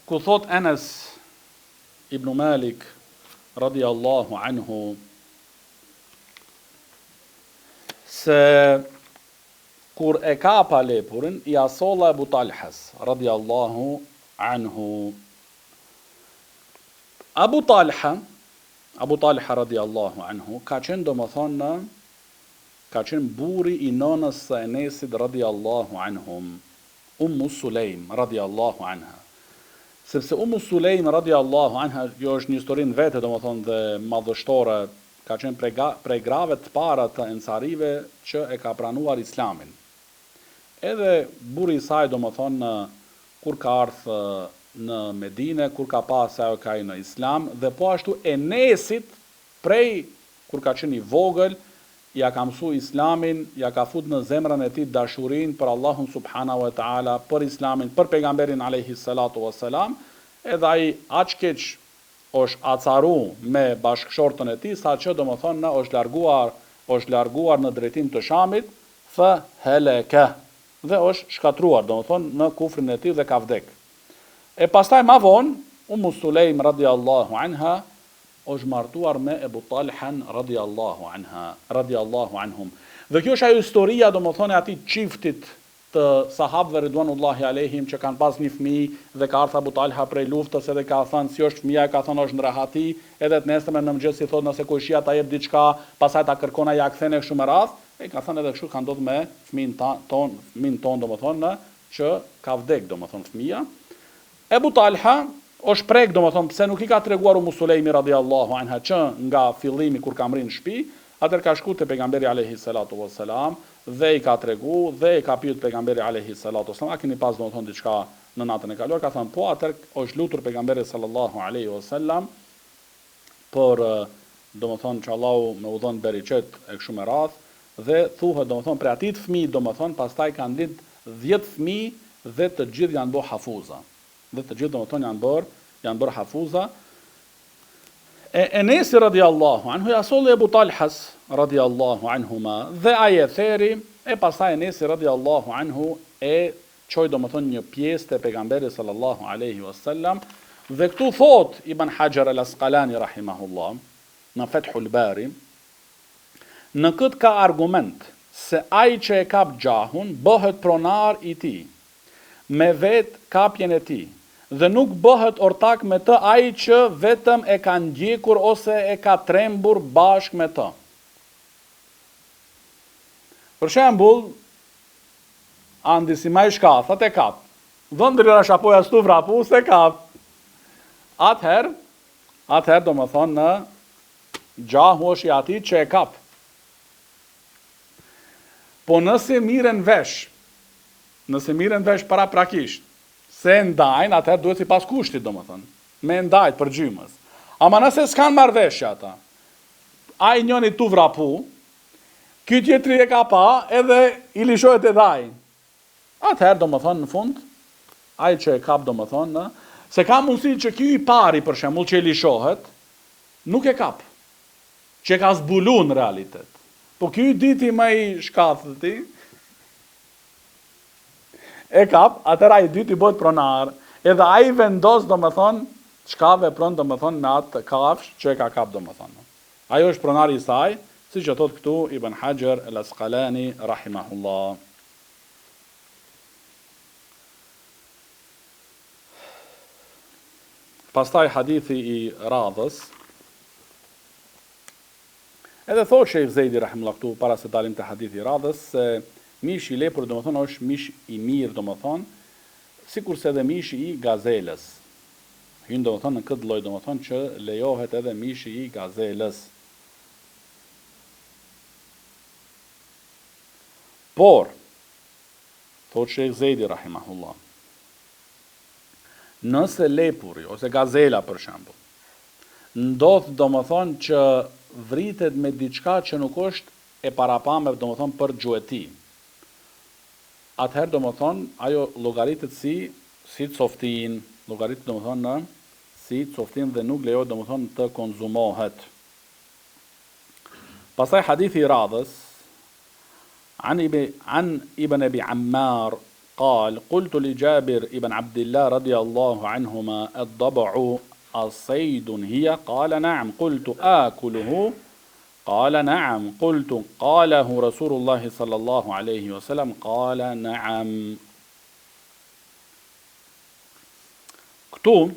ku thot Enes ibn Malik radiallahu anhu se kur e kapa lepurin ia solla Ebu Talhës radiallahu anhu Abu Talha Abu Talha radiallahu anhu ka qenë domethënë ka qenë burri i nënës së Enesit radiallahu anhum, Ummu Sulejm radiallahu anha. Sepse Ummu Sulejm radiallahu anha, kjo është një histori në vete domethënë dhe madhështore, ka qenë prej prej grave të para të Ensarive që e ka pranuar Islamin. Edhe burri i saj domethënë kur ka ardhë në Medine, kur ka pa se ajo ka hi në Islam dhe po ashtu Enesit prej kur ka qenë i vogël ia ka mësu Islamin, ia ka fut në zemrën e tij dashurinë për Allahun subhanahu wa ta'ala, për Islamin, për Pejgamberin alejhi salatu wa selam, edhe ai aq keq është acaru me bashkëshorten e tij sa që domethënë është larguar është larguar në drejtim të Shamit, fe heleke, dhe është shkatërruar domethënë në kufrin e tij dhe ka vdek. E pastaj ma vonë Ummu Sulejm radijallahu anha është martuar me Ebu Talhan radijallahu anha, radijallahu anhum. Dhe kjo është ajo historia domethënë e atij çiftit të sahabëve ridwanullahi alejhim që kanë pas një fëmijë dhe ka ardhur Abu Talha prej luftës edhe ka thënë si është fëmija ka thënë është në rehati edhe të nesërmen në mëngjes i thotë nëse kojshia ta jep diçka pastaj ta kërkon ai ja kthen e kështu me radhë e ka thënë edhe kështu ka ndodhur me fëmijën tonë fëmijën tonë domethënë që ka vdek domethënë fëmija Ebu Talha është prek domethënë pse nuk i ka treguar Umu Sulejmi radijallahu anha që nga fillimi kur ka mrri në shpi, atëherë ka shku te Pejgamberi alejhi salatu ue selam dhe i ka tregu dhe e ka pyet Pejgamberi alejhi salatu ue selam a keni pas domethënë diçka në natën e kaluar ka thënë po atëherë është lutur Pejgamberi sallallahu alejhi ue selam për domethënë që Allahu me u dhënë bereqet e kështu me radhë dhe thuhet domethënë prej atij fëmijë domethënë pastaj kanë lind dhjetë fëmijë dhe të gjithë janë bërë hafuza dhe të gjithë domethënë janë bërë janë bërë hafuza e Enesi radiallahu anhu ja solli Ebu Talhas radiallahu anhuma dhe ai e theri e pastaj Enesi radiallahu anhu e çoi domethënë një pjesë te pejgamberi sallallahu alejhi wasallam dhe këtu thotë Ibn Hajar al Asqalani rahimahullah në Fethul Bari në këtë ka argument se ai që e kap gjahun bëhet pronar i tij me vetë kapjen e tij dhe nuk bëhet ortak me të ai që vetëm e ka ndjekur ose e ka trembur bashkë me të. Për shembull, Andi si ma i shkathët e kap. Dhëndri Rashapoja s'tu vrapu s'e kap. Atëherë, atëherë domethënë gjahu është i atij që e kap. Po nëse miren vesh, nëse miren vesh paraprakisht, se e ndajnë, atëherë duhet sipas kushtit, domethënë, me e ndajt për gjymës. Ama nëse s'kanë marrëveshje ata, ai njëni tu vrapu, Ky tjetri e ka pa edhe i lishohet edhe ai. Atëherë domethënë në fund ai që e kap domethënë se ka mundësi që ky i pari për shembull që i lishohet nuk e kap. Që e ka zbulu në realitet. Po ky i dyti ma i shkathëti, e kap, atëherë ai i dyti bëhet pronar, edhe ai vendos domethënë çka vepron domethënë me atë kafshë që e ka kap domethënë. Ai është pronari i saj, siç e thotë këtu Ibn Haxher El Askalani rahimahullah. Pastaj hadithi i radhës Edhe thotë Shejh Zejdi rahimullah këtu para se dalim te hadithi i radhës se mishi i lepurit domethënë është mish i mirë domethënë sikurse edhe mishi i gazelës. Hyn domethënë në këtë lloj domethënë që lejohet edhe mishi i gazelës. Por thotë Shejh Zejdi rahimahullah nëse lepuri ose gazela për shembull Ndodh domethënë që vritet me diçka që nuk është e parapame domethënë për gjueti. Atëherë domethënë ajo llogaritet si si coftinë, llogaritet domethënë në si coftinë dhe nuk lejohet domethënë të konzumohet. Pastaj hadithi i radhës An an ibn Abi Ammar قال قلت لجابر ابن عبد الله رضي الله عنهما الضبع أصيد هي قال نعم قلت آكله قال نعم قلت قاله رسول الله صلى الله عليه وسلم قال نعم Këtu,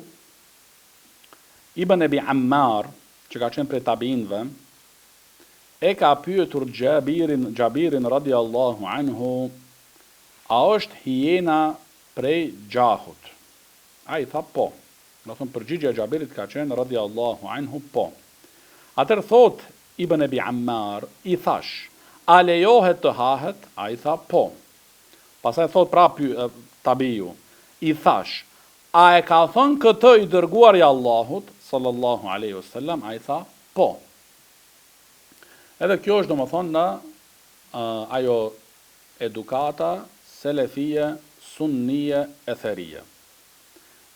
Ibn Ebi Ammar, që ka qenë prej tabiinëve, E ka pyetur Xhabirin, Xhabirin radijallahu anhu, A është hijena prej gjahut? Ai tha, Po. Domethënë përgjigja e Xhabirit ka qenë radijallahu anhu, Po. Atëherë thotë Ibn Ebi Ammar, I thashë, A lejohet të hahet? Ai tha, Po. Pastaj thotë prapë tabiu, I thashë, A e ka thënë këtë i Dërguari i Allahut, sallallahu alejhi ve sellem? Ai tha, Po. Edhe kjo është domethënë në ajo edukata selefije, sunnije, etherije,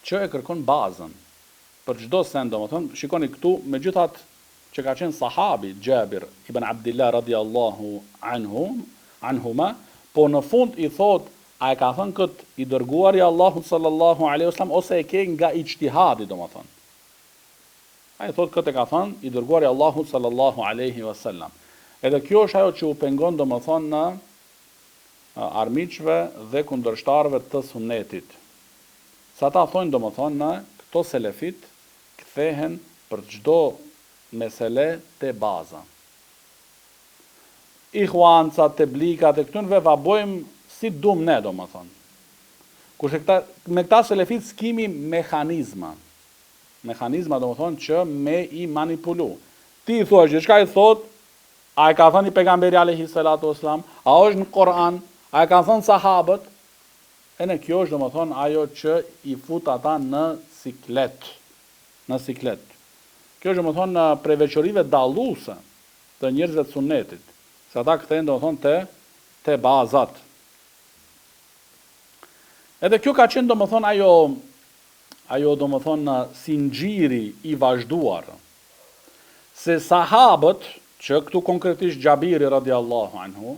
që e kërkon bazën për çdo send domethënë, shikoni këtu megjithatë që ka qenë sahabi Xhabir ibn Abdillah radiallahu anhu, anhuma, po në fund i thotë a e ka thënë këtë i dërguari i Allahut sallallahu alaihi wasallam ose e ke nga ixhtihadi domethënë. Ai thotë këtë e ka thënë i dërguari i Allahut sallallahu alejhi ve sellem. Edhe kjo është ajo që u pengon domethënë armiqve dhe kundërshtarëve të Sunnetit. Se ata thonë domethënë këto selefit kthehen për çdo mesele te baza. Ihuancat, teblikat e këtynve va bojmë si dum ne domethënë. Kurse këta me këta selefit s'kimi mehanizma. Mehanizma domethënë që me i manipulu. Ti i thua diçka i thotë, a e ka thënë i pejgamberi alejhi salatu vesselam, a është në Kur'an, a e kanë thënë sahabët? E ne kjo është domethënë ajo që i fut ata në siklet. Në siklet. Kjo është domethënë prej veçorive dalluese të njerëzve të sunnetit, se ata kthehen domethënë te te bazat. Edhe kjo ka qenë domethënë ajo ajo domethënë zinxhiri i vazhduar, se sahabët, që këtu konkretisht Xhabiri radiallahu anhu,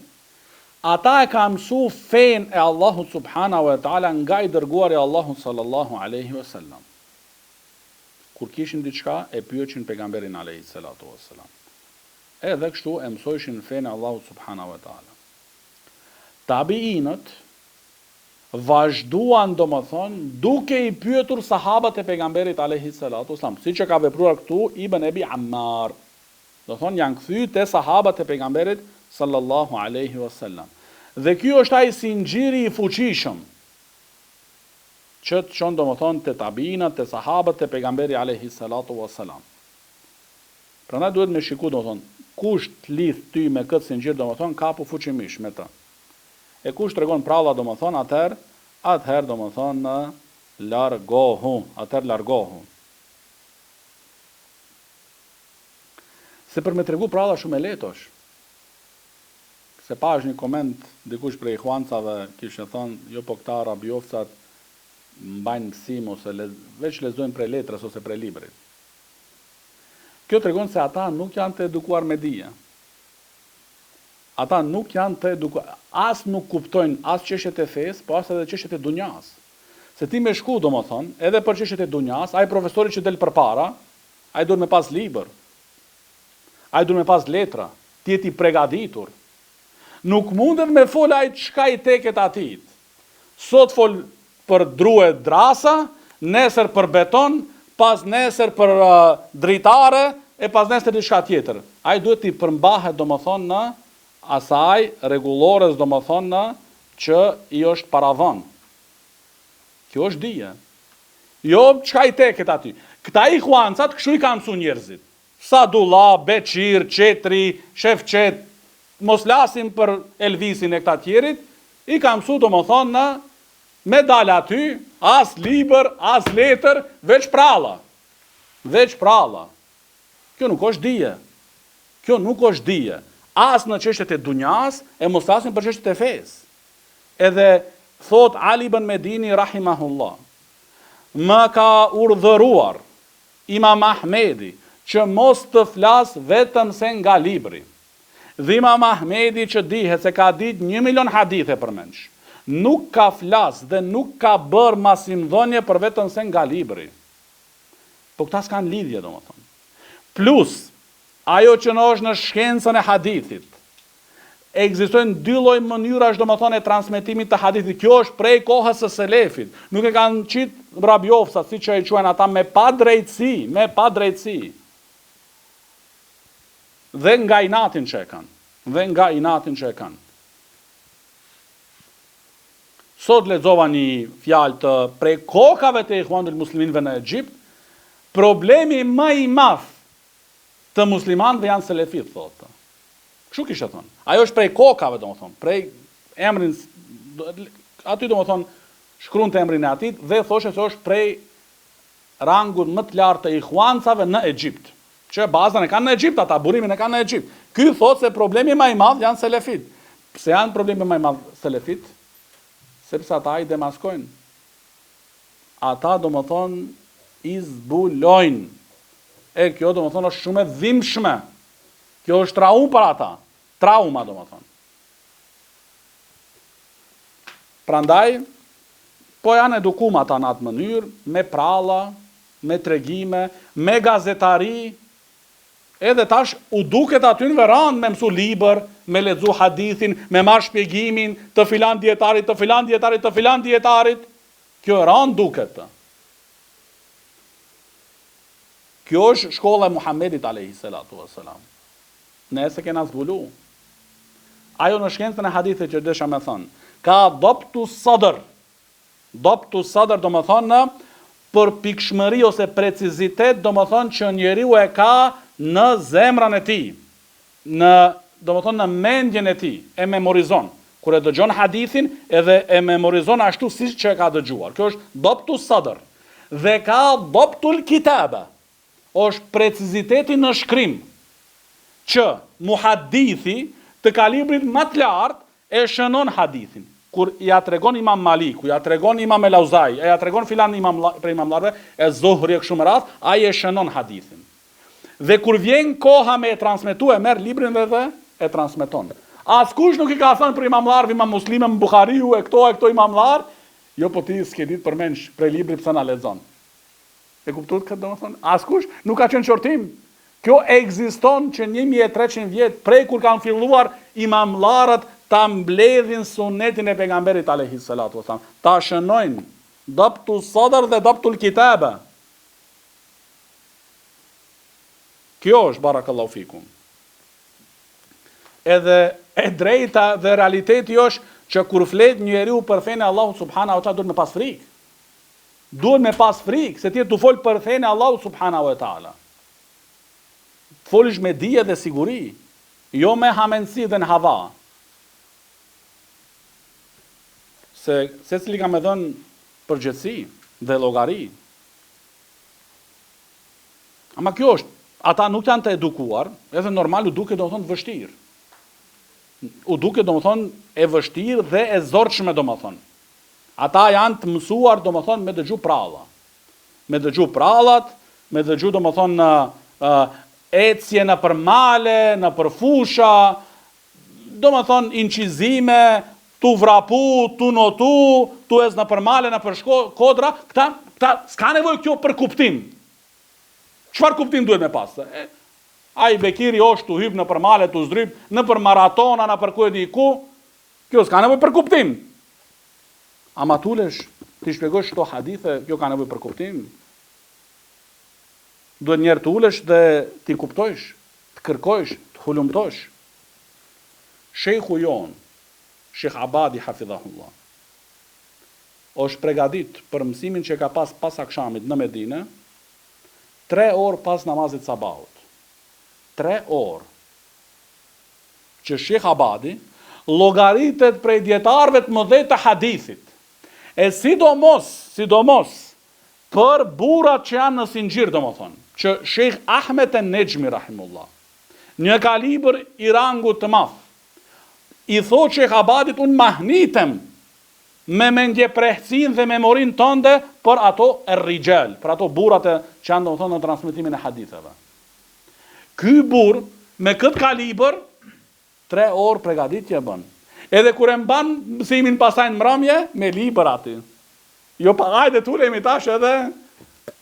ata e kanë mësu fenë e Allahut subhanahu wa taala nga i dërguari i Allahut sallallahu alaihi wasallam. Kur kishin diçka e pyetshin pejgamberin alaihi salatu wasallam. Edhe kështu e mësojshin fenë e Allahut subhanahu wa taala. Tabiinët vazhduan domethënë duke i pyetur sahabët e pejgamberit alejhi salatu wasalam, siç e ka vepruar këtu Ibn Ebi Ammar. Domethënë janë kthy te sahabët e pejgamberit sallallahu alejhi wasallam. Dhe ky është ai zinxhiri i fuqishëm që të çon domethënë te tabiinët, te sahabët, te pejgamberi alejhi salatu wasalam. Prandaj duhet me shiku domethënë kush të lidh ty me këtë zinxhir domethënë kapu fuqimisht me të. E kush tregon pralla domethënë atëherë atëherë domethënë largohu atëherë largohu. Se për me tregu pralla shumë e lehtë osht. Se pash një koment dikush prej ihuancave kishte thënë jo po këta rabjofcat mbajnë mësim ose le, veç lexojnë prej letrës ose prej librit. Kjo tregon se ata nuk janë të edukuar me dije. Ata nuk janë të edukuar, as nuk kuptojnë as çështjet e fesë, po as edhe çështjet e dunjas. Se ti me shku, domethënë, edhe për çështjet e dunjas, ai profesori që del përpara, ai duhet me pas libër. Ai duhet me pas letra, të jetë i pregaditur. Nuk mundet me fol ai çka i teket atij. Sot fol për dru e drasa, nesër për beton, pasnesër për dritare e pasnesër diçka tjetër. Ai duhet t'i përmbahet domethënë asaj rregullores domethënë që i është paravënë. Kjo është dije. Jo çka i teket aty. Këta ihuancat kështu i kanë mësu njerëzit. Sadullah, Beqir, Çetri, Shefqet, mos flasim për Elvisin e këta tjerit, i kanë mësu domethënë me dal aty, as libër, as letër, veç pralla. Veç pralla. Kjo nuk është dije. Kjo nuk është dije. As në çështjet e dunjas, e mos flasim për çështjet e fesë. Edhe thot Ali ibn Medini rahimahullah, më ka urdhëruar Imam Ahmedi, që mos të flas vetëm se nga libri. Dhe Imam Ahmedi që dihet se ka ditë një milion hadithe përmendsh, nuk ka flas dhe nuk ka bërë mësimdhënie për vetëm se nga libri. Po këta s'kanë lidhje domethënë. Plus, ajo që në është në shkencën e hadithit, Ekzistojnë dy lloj mënyrash domethënë e transmetimit të hadithit. Kjo është prej kohës së selefit. Nuk e kanë qit rabjofsat, siç e quajnë ata me padrejtësi, me padrejtësi. Dhe nga inatin që e kanë. Dhe nga inatin që e kanë. Sot lexova një fjalë të prej kokave të Ikhwanul Musliminëve në Egjipt, problemi më i madh të muslimanëve janë selefit, thotë. Kështu kishte thënë. Ajo është prej kokave, domethënë, prej emrin aty domethënë shkruante emrin e atij dhe thoshte se është prej rangut më të lartë të ihuancave në Egjipt. Që bazën e kanë në Egjipt ata, burimin e kanë në Egjipt. Ky thotë se problemi më i madh janë selefit. Pse janë problemi më i madh selefit? Sepse ata i demaskojnë. Ata domethënë i zbulojnë. E kjo domethënë është shumë e dhimbshme. Kjo është traumë për ata. Trauma, domethënë. Prandaj, po janë edukum ata në atë mënyrë, me pralla, me tregime, me gazetari, edhe tash u duket atynve randë me mësu libër, me lexu hadithin, me marrë shpjegimin të filan dijetarit, të filan dijetarit, të filan dijetarit. Kjo e randë duket. Kjo është shkolla e Muhammedit alejhi salatu ue selam. Ne s'e kena zbulu. Ajo në shkencën e hadithit që desha me thënë, ka doptu sadër. Doptu sadër domethonë përpikshmëri ose precizitet domethonë që njeriu e ka në zemrën e tij, në domethonë në mendjen e tij, e memorizon. Kur e dëgjon hadithin edhe e memorizon ashtu siç që e ka dëgjuar. Kjo është doptu sadër. Dhe ka doptul kitabe. Është preciziteti në shkrim që muhadithi të kalibrit më të lartë e shënon hadithin. Kur ia tregon Imam Maliku, ia tregon Imam El Auzai, e ia tregon filan imam prej imamllarëve, e Zuhri e kështu me radhë, ai e shënon hadithin. Dhe kur vjen koha me e transmetu e merr librin dhe dhe e transmeton. Askush nuk i ka thënë prej imamllarëve, Imam Muslimi, Imam Buhariu e këto e këto imamllarë, jo po ti s'ke ditë përmendsh prej librit pse na lexon. E kuptuat këtë domethënë? Askush nuk ka qenë qortim. Kjo ekziston që 1300 vjet prej kur kanë filluar imamllarët ta mbledhin sunetin e pejgamberit alejhi salatu wasalam, ta shënojnë dabtu sadr dhe dabtul kitabe. Kjo është barakallahu fikum. Edhe e drejta dhe realiteti është që kur flet njeriu për fenë e Allahut subhanahu wa taala duhet me pas frikë. Duhet me pas frikë se ti je tu fol për fenë e Allahut subhanahu wa taala. Të folish me dije dhe siguri, jo me hamendësi dhe në hava. Se secili ka me dhënë përgjegjësi dhe llogari. Ama kjo është, ata nuk janë të edukuar, edhe normal u duket domethënë të vështirë. U duket domethënë e vështirë dhe e zorshme domethënë. Ata janë të mësuar domethënë me dëgju pralla. Me dëgju prallat, me dëgju domethënë uh, ecje nëpër male, nëpër fusha, domethënë incizime, tu vrapu, tu notu, tu ec nëpër male, nëpër shko, kodra, këta, këta s'ka nevojë kjo për kuptim. Çfarë kuptim duhet me pas? E, ai Bekiri është tu hyp nëpër male, tu zdryp, nëpër maratona, nëpër ku e di ku, kjo s'ka nevojë për kuptim. Ama t'ulesh, t'i shpjegosh këto hadithe, kjo ka nevojë për kuptim. Duhet njëherë të ulesh dhe t'i kuptojsh, të kërkojsh, të hulumtosh. Shejhu jonë, Shejh Abadi hafidhahullah, është pregadit për mësimin që e ka pas pas akshamit në Medine, tre orë pas namazit sabahut. Tre orë. Që Shejh Abadi llogaritet prej dijetarëve të mëdhenj të hadithit. E sidomos, sidomos për burrat që janë në sinxhir, domethënë, që Shejh Ahmed en-Nexhmi rahimullah, një kalibër i rangut të madh, i thotë Shejh Abadit unë mahnitem me mendjeprehtësinë dhe memorinë tënde për ato er-rixhal, për ato burrat e që janë domethënë në transmetimin e haditheve. Ky burrë me këtë kalibër tre orë pregaditje bën. Edhe kur e mban mësimin pastaj në mbrëmje me libër aty. Jo pa hajde të ulemi tash edhe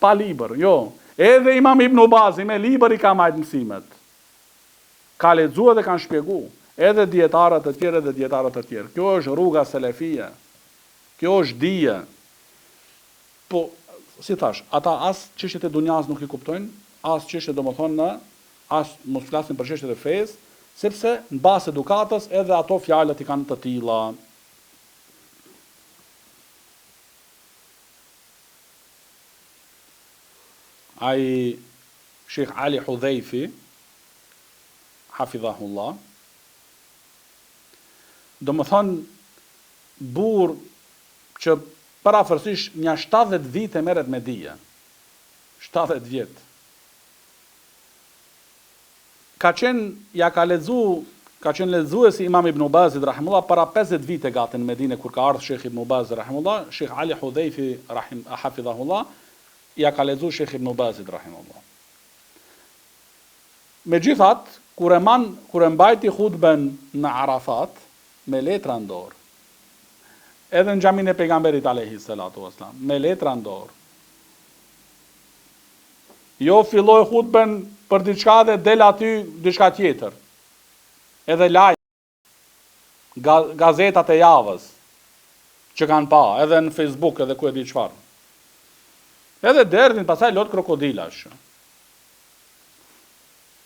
pa libër, jo. Edhe Imam Ibn Bazi me libër i ka majt mësimet. Ka lexu edhe kanë shpjegu. Edhe dijetarët të tjerë edhe dijetarët të tjerë. Kjo është rruga selefije. Kjo është dije. Po, si thash, ata as çështjet e dunjas nuk i kuptojnë, as çështjet domethënë në, as mos flasim për çështjet e fesë, sepse në bazë edukatës edhe ato fjalët i kanë të tilla. Ai Shejh Ali Hudhejfi, hafidhahullah, domethënë burrë që përafërsisht nja 70 vite merret me dije. 70 vjet. Ka qenë, ja ka lexu, ka qenë lexuesi Imam Ibn Bazit rahimullah para 50 vite gati në Medinë kur ka ardhur Shejh Ibn Baz rahimullah, Shejh Ali Hudhejfi rahim hafidhahullah ja ka lexu Shejh Ibn Bazit rahimullah. Megjithatë, kur e man, kur e mbajti hutben në Arafat me letra në dorë, edhe në xhaminë e pejgamberit alejhi salatu vesselam, me letra në dorë. Jo filloi hutben për diçka dhe del aty diçka tjetër. Edhe lajm ga, gazetat e javës që kanë pa, edhe në Facebook edhe ku e di çfarë. Edhe derdhin pastaj lot krokodilash.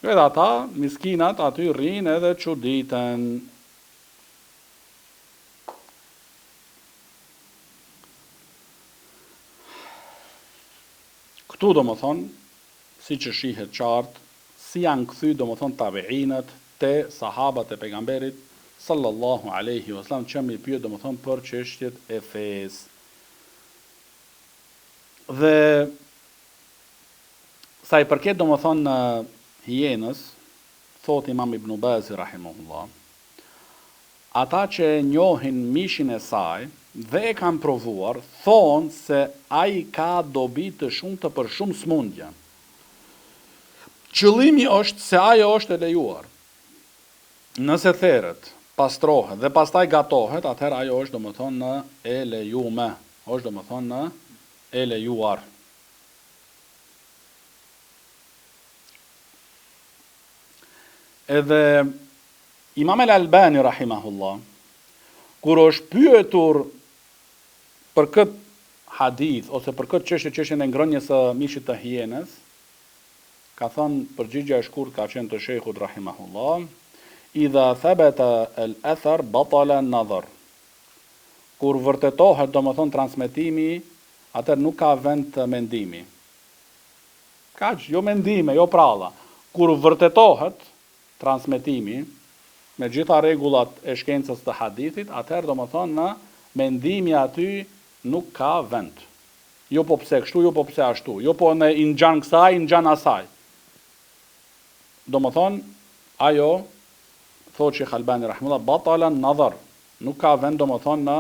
Edhe ata, miskinat, aty rrinë edhe çuditen. Këtu domethënë, siç e shihet qartë, si janë kthy domethënë tabiinët te sahabat e pejgamberit sallallahu alejhi ve selam që me i pyet domethënë për çështjet e fesë. Dhe sa i përket domethënë hienës, thotë Imam Ibn Bazi rahimahullah, Ata që e njohin mishin e saj dhe e kanë provuar, thonë se ai ka dobi të shumta për shumë sëmundje. Qëllimi është se ajo është e lejuar. Nëse theret, pastrohet dhe pastaj gatohet, atëherë ajo është domethënë e lejume, është domethënë e lejuar. Edhe Imam El Albani rahimahullah kur është pyetur për këtë hadith ose për këtë çështje, çështjen e ngrënies së mishit të hienës, ka thënë përgjigja e shkurt ka qenë të shejhut rahimahullah, idha thabata al athar batala an-nazar. Kur vërtetohet, domethënë transmetimi, atëherë nuk ka vend të mendimi. Kaq, jo mendime, jo pralla. Kur vërtetohet, transmetimi, me gjitha rregullat e shkencës të hadithit, atëherë domethënë mendimi aty nuk ka vend. Jo po pse kështu, jo po pse ashtu, jo po në i ngjan kësaj, i ngjan asaj. Domethënë, ajo, thotë Shejh Albani rahimullah, batala an-nazar, nuk ka vend domethënë në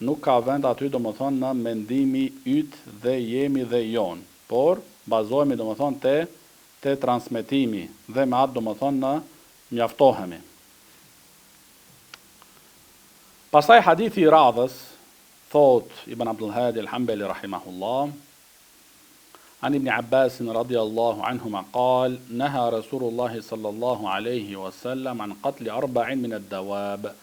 nuk ka vend aty domethënë në mendimi yt dhe jemi dhe jonë, por bazohemi domethënë te. te transmetimi dhe me atë domethënë mjaftohemi. Pastaj hadithi i radhës thotë Ibn Abdul Hadi al-Hanbali rahimahullah An Ibn Abbas radiallahu anhuma qal naha Rasulullah sallallahu alaihi wasallam an qatl arba'in min ad-dawab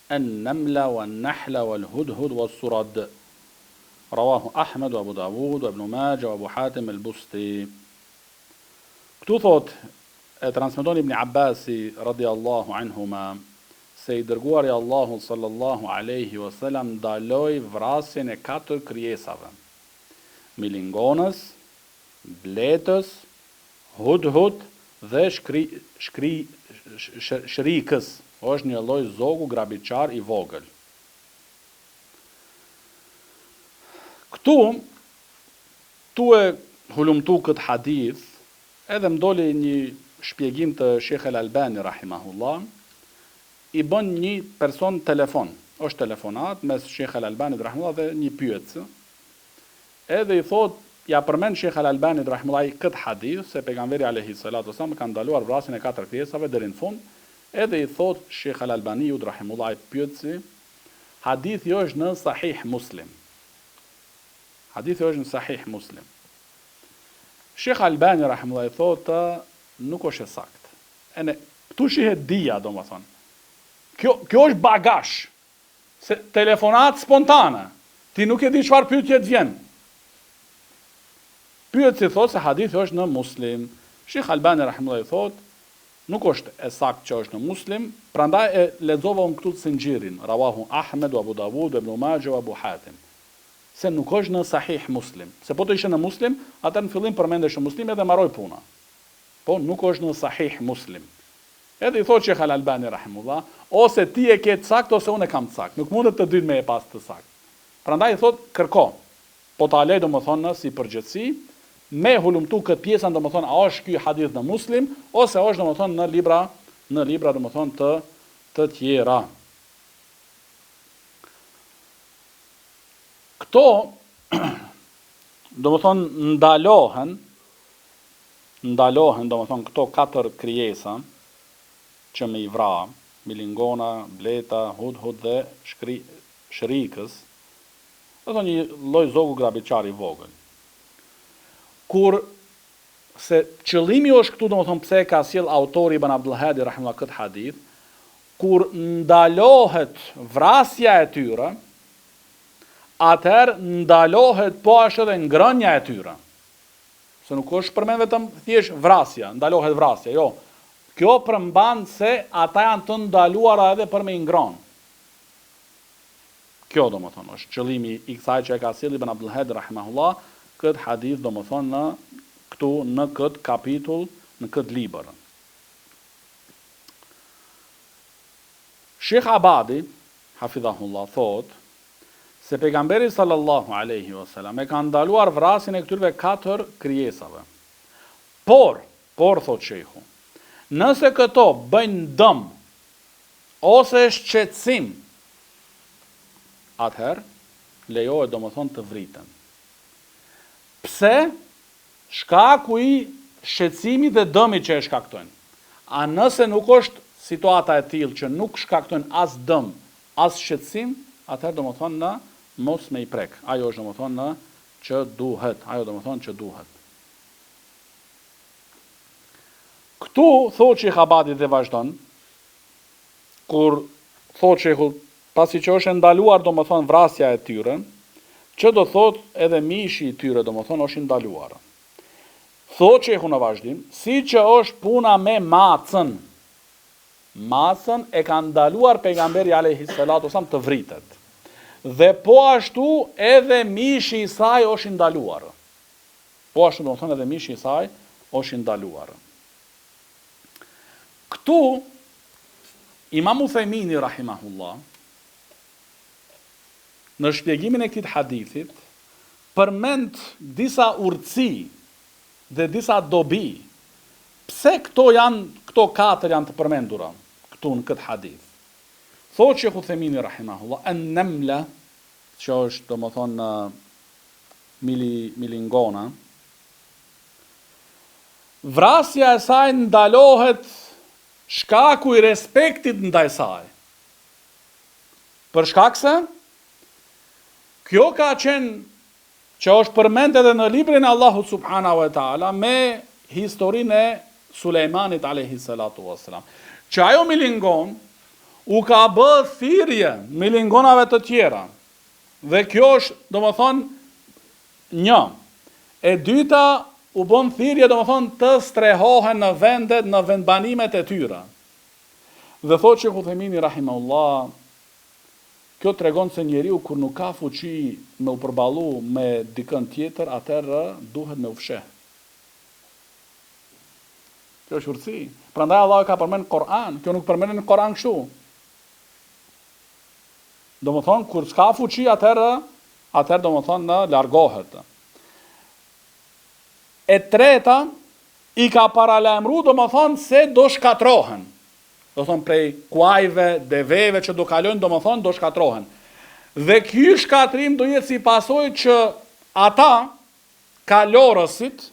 an-namla wan-nahla wal-hudhud was-surad Rawahu Ahmed wa Abu Dawud wa Ibn Majah wa Abu Hatim al-Busti. Këtu thotë, e transmeton Ibn Abbasi radiallahu anhuma, se i dërguari i Allahut sallallahu alejhi wa selam ndaloi vrasjen e katër krijesave, milingonës, bletës, hudhud dhe shkri, shkri, shrikës, është një lloj zogu grabitqar i vogël. Këtu, tu e hulumtu këtë hadith, edhe më doli një shpjegim të Shejh El Albani rahimahullah, i bën një person telefon, është telefonat mes Shejh El Albanit rahimahullah dhe një pyetës, edhe i thotë, ja përmend Shejh El Albanit rahimahullah këtë hadith se pejgamberi alejhi salatu wasallam ka ndaluar vrasjen e katër krijesave deri në fund, edhe i thotë Shejh El Albaniut rahimahullah pyetësi, hadithi është në Sahih Muslim. Hadithi është në Sahih Muslim. Shejh Albani rahimullah i thotë nuk është e saktë. Ene këtu shihet dija domethënë. Kjo kjo është bagazh. Se telefonat spontane. Ti nuk e di çfarë pyetje të vjen. Pyetësi thotë se hadithi është në Muslim. Shejh Albani rahimullah i thotë nuk është e saktë që është në Muslim, prandaj e lexova unë këtu zinxhirin, rawahu Ahmed wa Abu Dawud wa Ibn Majah wa Abu Hatim. Se nuk është në Sahih Muslim. Se po të ishte në Muslim, atëherë në fillim përmendesh në Muslim edhe mbaroi puna. Po nuk është në Sahih Muslim. Edhe i thotë Shejh Al Albani rahimullah, ose ti e ke të saktë ose unë e kam të saktë. Nuk mundet të dy me e pas të saktë. Prandaj i thotë kërko. Po ta lej domethënë si përgjegjësi me hulumtu këtë pjesën domethënë a është ky hadith në Muslim ose është domethënë në libra në libra domethënë të të tjera. Këto, domethënë, ndalohen, ndalohen, domethënë, këto katër krijesa që me i vra, milingona, bleta, hudhud dhe shkri, shrikës, domethënë një lloj zogu grabitqar i vogël. Kur se qëllimi është këtu, domethënë pse e ka sjell autori Ibn Abdul Hadi rahimullah këtë hadith, kur ndalohet vrasja e tyre, atëherë ndalohet po ashtu edhe ngrënia e tyre. Se nuk është përmend vetëm thjesht vrasja, ndalohet vrasja, jo. Kjo përmban se ata janë të ndaluara edhe për me i ngrënë. Kjo domethënë është qëllimi i kësaj që e ka sjellë Ibn Abdul Hadi rahimahullah këtë hadith domethënë në këtu në këtë kapitull, në këtë libër. Shejh Abadi, hafidhahullah, thotë se Pejgamberi sallallahu alejhi ve selam e ka ndaluar vrasjen e këtyrve katër krijesave. Por, por thotë shejhu, nëse këto bëjnë dëm ose shqetësim, atëherë lejohet domethënë të vriten. Pse? Shkaku i shqetësimit dhe dëmit që e shkaktojnë. A nëse nuk është situata e tillë që nuk shkaktojnë as dëm, as shqetësim, atëherë domethënë në mos me i prek. Ajo është domethënë në që duhet, ajo domethënë që duhet. Këtu thotë Shejh Abadi dhe vazhdon, kur thotë Shejhu Pasi që është e ndaluar domethënë vrasja e tyre, që do thotë edhe mishi i tyre domethënë është i ndaluar. Thotë shejhu në vazhdim, si që është puna me macën. Macën e ka ndaluar pejgamberi alejhi salatu wasallam të vritet. Dhe po ashtu edhe mishi i saj është i ndaluar. Po ashtu domethënë edhe mishi i saj është i ndaluar. Këtu Imam Uthejmini rahimahullah në shpjegimin e këtij hadithit përmend disa urtësi dhe disa dobi pse këto janë këto katër janë të përmendura këtu në këtë hadith. Thotë Shejh Uthejmini rahimahullah en-nemla që është domethënë mili milingona. Vrasja e saj ndalohet shkaku i respektit ndaj saj. Për shkak se kjo ka qenë që është përmend edhe në librin e Allahut subhanahu wa taala me historinë e Sulejmanit alayhi salatu wassalam. Që ajo milingonë u ka bë thirrje milingonave të tjera. Dhe kjo është, domethënë, një. E dyta, u bën thirrje, domethënë, të strehohen në vendet, në vendbanimet e tyre. Dhe thotë Shejh Uthejmini rahimahullah, kjo tregon se njeriu kur nuk ka fuqi me u përballu me dikënd tjetër, atëherë duhet me u fsheh. Kjo është urtësi. Prandaj Allahu e ka përmend në Kur'an, kjo nuk përmendet në Kur'an kështu. Domethënë kur s'ka fuqi atëherë, atëherë domethënë largohet. E treta, i ka paralajmëru domethënë se do shkatërrohen. Domethënë prej kuajve, deveve që do kalojnë domethënë do shkatërrohen. Dhe ky shkatërrim do jetë si pasojë që ata kalorësit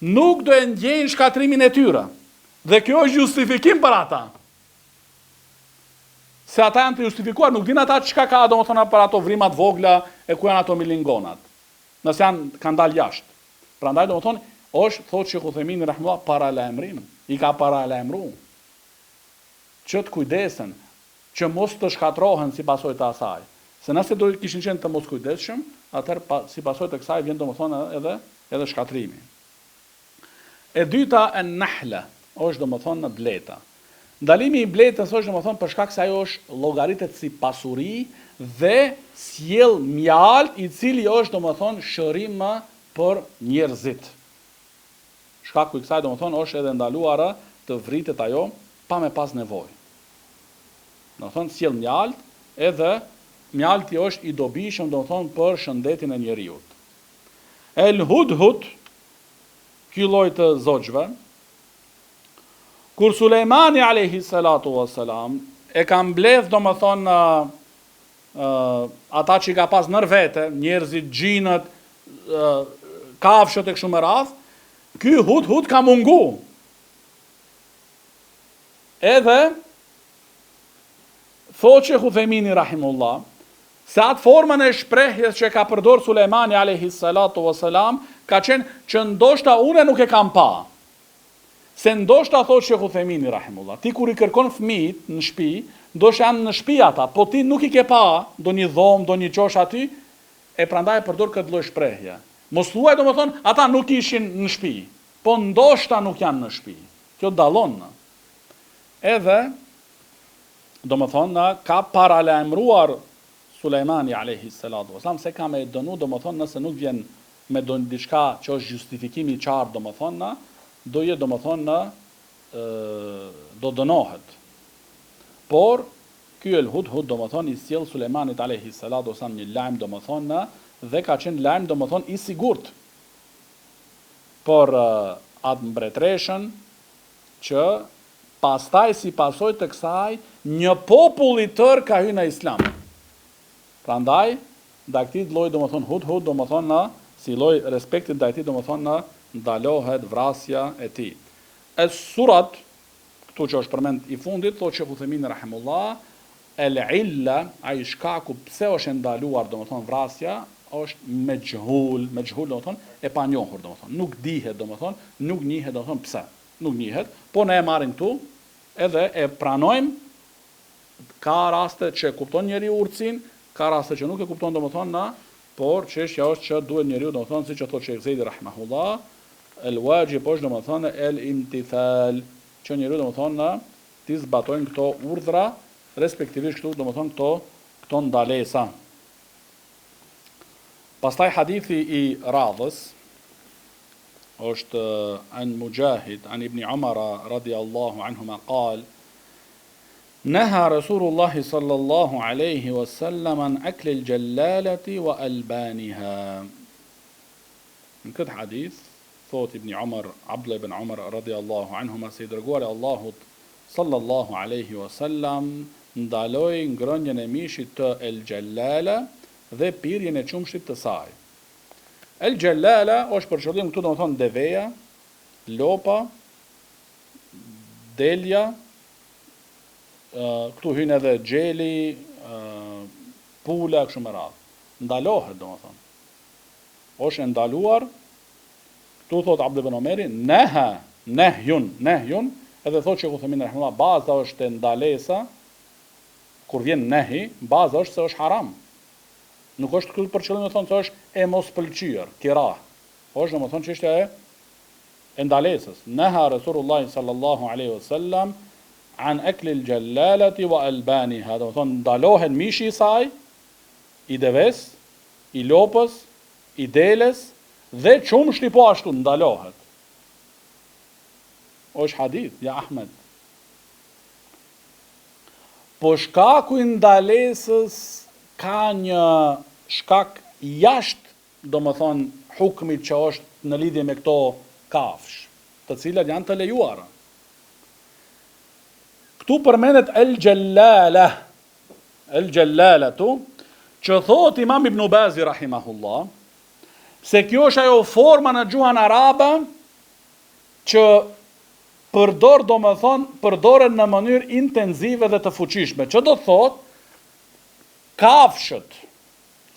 nuk do e ndjejnë shkatërrimin e tyre. Dhe kjo është justifikim për ata. Se ata janë të justifikuar, nuk dinë ata çka ka domethënë për ato vrima të vogla e ku janë ato milingonat. Nëse janë kanë dalë jashtë. Prandaj domethënë është thotë Shejh Uthejmini rahimullah paralajmërim, i ka paralajmëru që të kujdesen, që mos të shkatërrohen si pasojë të asaj. Se nëse do kishin qenë të moskujdesshëm, atëherë pa, si pasojë të kësaj vjen domethënë edhe edhe shkatërrimi. E dyta en nahla, është domethënë bleta. Ndalimi i bletës është domethënë për shkak se ajo është llogaritet si pasuri dhe sjell mjaltë i cili është domethënë shërim për njerëzit. Shkaku i kësaj domethënë është edhe ndaluar të vritet ajo pa me pas nevojë. Domethënë sjell mjaltë edhe mjalti është i dobishëm domethënë për shëndetin e njeriut. El hudhud, ky lloj të zogjve, Kur Sulejmani alejhi salatu ue selam e ka mbledh domethënë ata që i ka pas nër vete, njerëzit, xhinët, kafshët e kështu me radhë, ky hudhud ka mungu. Edhe thotë Shejh Uthejmini rahimullah, se atë formën e shprehjes që e ka përdor Sulejmani alejhi salatu ue selam, ka qenë që ndoshta une nuk e kam pa. Se ndoshta thotë Shejh Uthejmini rahimullah, ti kur i kërkon fëmijët në shtëpi, ndoshta janë në shtëpi ata, po ti nuk i ke pa ndonjë dhomë, ndonjë qosh aty, e prandaj e përdor këtë lloj shprehje. Mos thuaj domethënë ata nuk ishin në shtëpi, po ndoshta nuk janë në shtëpi. Kjo dallon. Edhe domethënë ka paralajmëruar Sulejmani alejhi salatu wasalam se ka me e dënu domethënë nëse nuk vjen me do diçka që është justifikim i qartë domethënë do jetë domethënë do dënohet por ky el hudhud domethënë i sjell Sulejmanit alejhi salatu wasalam një lajm domethënë dhe ka qenë lajm domethënë i sigurt për atë mbretëreshën që pastaj si pasojë të kësaj një popull i tërë ka hy në islam Prandaj, ndaj këtij lloji domethënë hudhud domethënë si lloj respektit ndaj tij domethënë ndalohet vrasja e tij. Es surat, këtu që është përmend i fundit, thotë Shejh Uthejmini rahimullah, el illa, ai shkaku pse është e ndaluar domethënë vrasja, është mexhhul, mexhhul domethënë e panjohur domethënë, nuk dihet domethënë, nuk njihet domethënë pse, nuk njihet, po ne e marrim këtu edhe e pranojmë Ka raste që e kupton njeriu urtësinë, ka raste që nuk e kupton domethënë na, por çështja është që duhet njeriu domethënë siç e thotë Shejh Zejdi rahimahullah, el wajib është domethënë el imtithal, që njeriu domethënë na t'i zbatojnë këto urdhra, respektivisht këtu domethënë këto këto ndalesa. Pastaj hadithi i radhës është an Mujahid an Ibn Umara radiallahu anhuma qal Neha Resulullahi sallallahu alejhi wa sallam an aklil xhellalati wa albaniha. Në këtë hadith thotë Ibni Umar, Abdullah ibn Umar radiallahu anhuma se i dërguari i Allahut sallallahu alejhi wa sallam ndaloi ngrënien e mishit të el xhellala dhe pirjen e qumështit të saj. El xhellala është për qëllim këtu domethënë deveja. Lopa, delja, këtu hyn edhe gjeli, pula, kështu me radhë. Ndalohet, domethënë. Është e ndaluar, këtu thotë Abdullah ibn Omeri, neha, nehjun, nehjun, edhe thotë Shejh Uthejmini rahimehullah, baza është te ndalesa, kur vjen nehi, baza është se është haram. Nuk është këtu për qëllim domethënë se është e mospëlqyer, kerah. Është domethënë çështja e e ndalesës. Neha Resulullahi sallallahu alejhi ve sellem an eklil xhellalati wa albaniha, domethënë ndalohet mishi i saj, i deves, i lopës, i deles dhe qumështi po ashtu ndalohet. Është hadith, ja Ahmed. Po shkaku i ndalesës ka një shkak jashtë, domethënë, hukmit që është në lidhje me këto kafshë, të cilat janë të lejuara. Këtu përmendet El Xhellale, El Xhellalatu, që thotë Imam Ibn Bazi rahimahullah, se kjo është ajo forma në gjuhën arabe që përdor domethënë përdoren në mënyrë intenzive dhe të fuqishme, që do të thotë kafshët,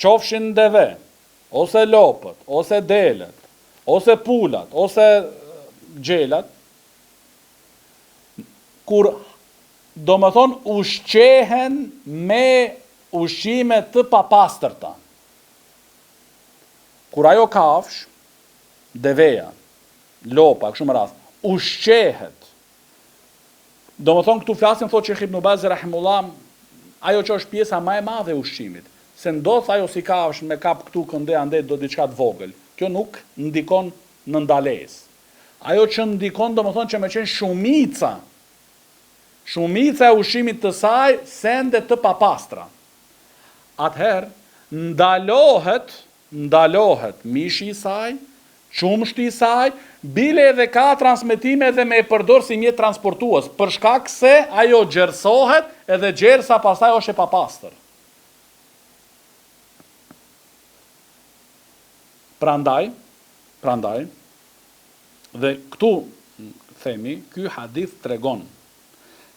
qofshin deve, ose lopët, ose delet, ose pulat, ose gjelat, kur domethënë ushqehen me ushqime të papastërta. Kur ajo kafshë, deveja, lopa, kështu me radhë, ushqehet. Domethënë këtu flasim thotë Shejh Ibn Bazi rahimullah, ajo që është pjesa më e madhe e ushqimit, se ndodh ajo si kafshë me kap këtu kënde ande do diçka të vogël. Kjo nuk ndikon në ndalesë. Ajo që ndikon domethënë që me qenë shumica, shumica e ushqimit të saj sende të papastra. Atëherë ndalohet Ndalohet mishi i saj, qumështi i saj, bile edhe ka transmetime edhe me e përdor si mjet transportues, për shkak se ajo gjerësohet edhe gjerësa pastaj është e papastër. Prandaj, prandaj, dhe këtu themi, ky hadith tregon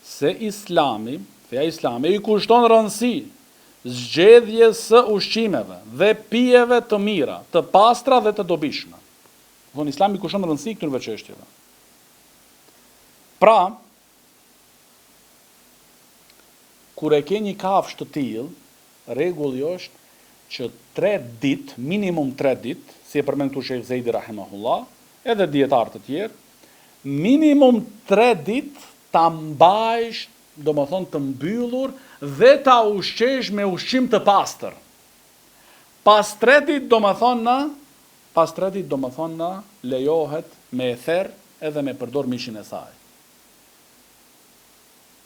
se Islami, feja islame i kushton rëndësi zgjedhjes së ushqimeve dhe pijeve të mira, të pastra dhe të dobishme. Domethënë Islami i kushton rëndësi këtyre çështjeve. Pra, kur e ke një kafshë të tillë, rregulli është që tre ditë, minimum tre ditë, si e përmend këtu Shejh Zejdi rahimahullah, edhe dijetarë të tjerë, minimum tre ditë ta mbajsh domethënë të mbyllur dhe ta ushqesh me ushqim të pastër. Pas tre ditë domethënë pas tre ditë domethënë lejohet me e therr edhe me përdor mishin e saj.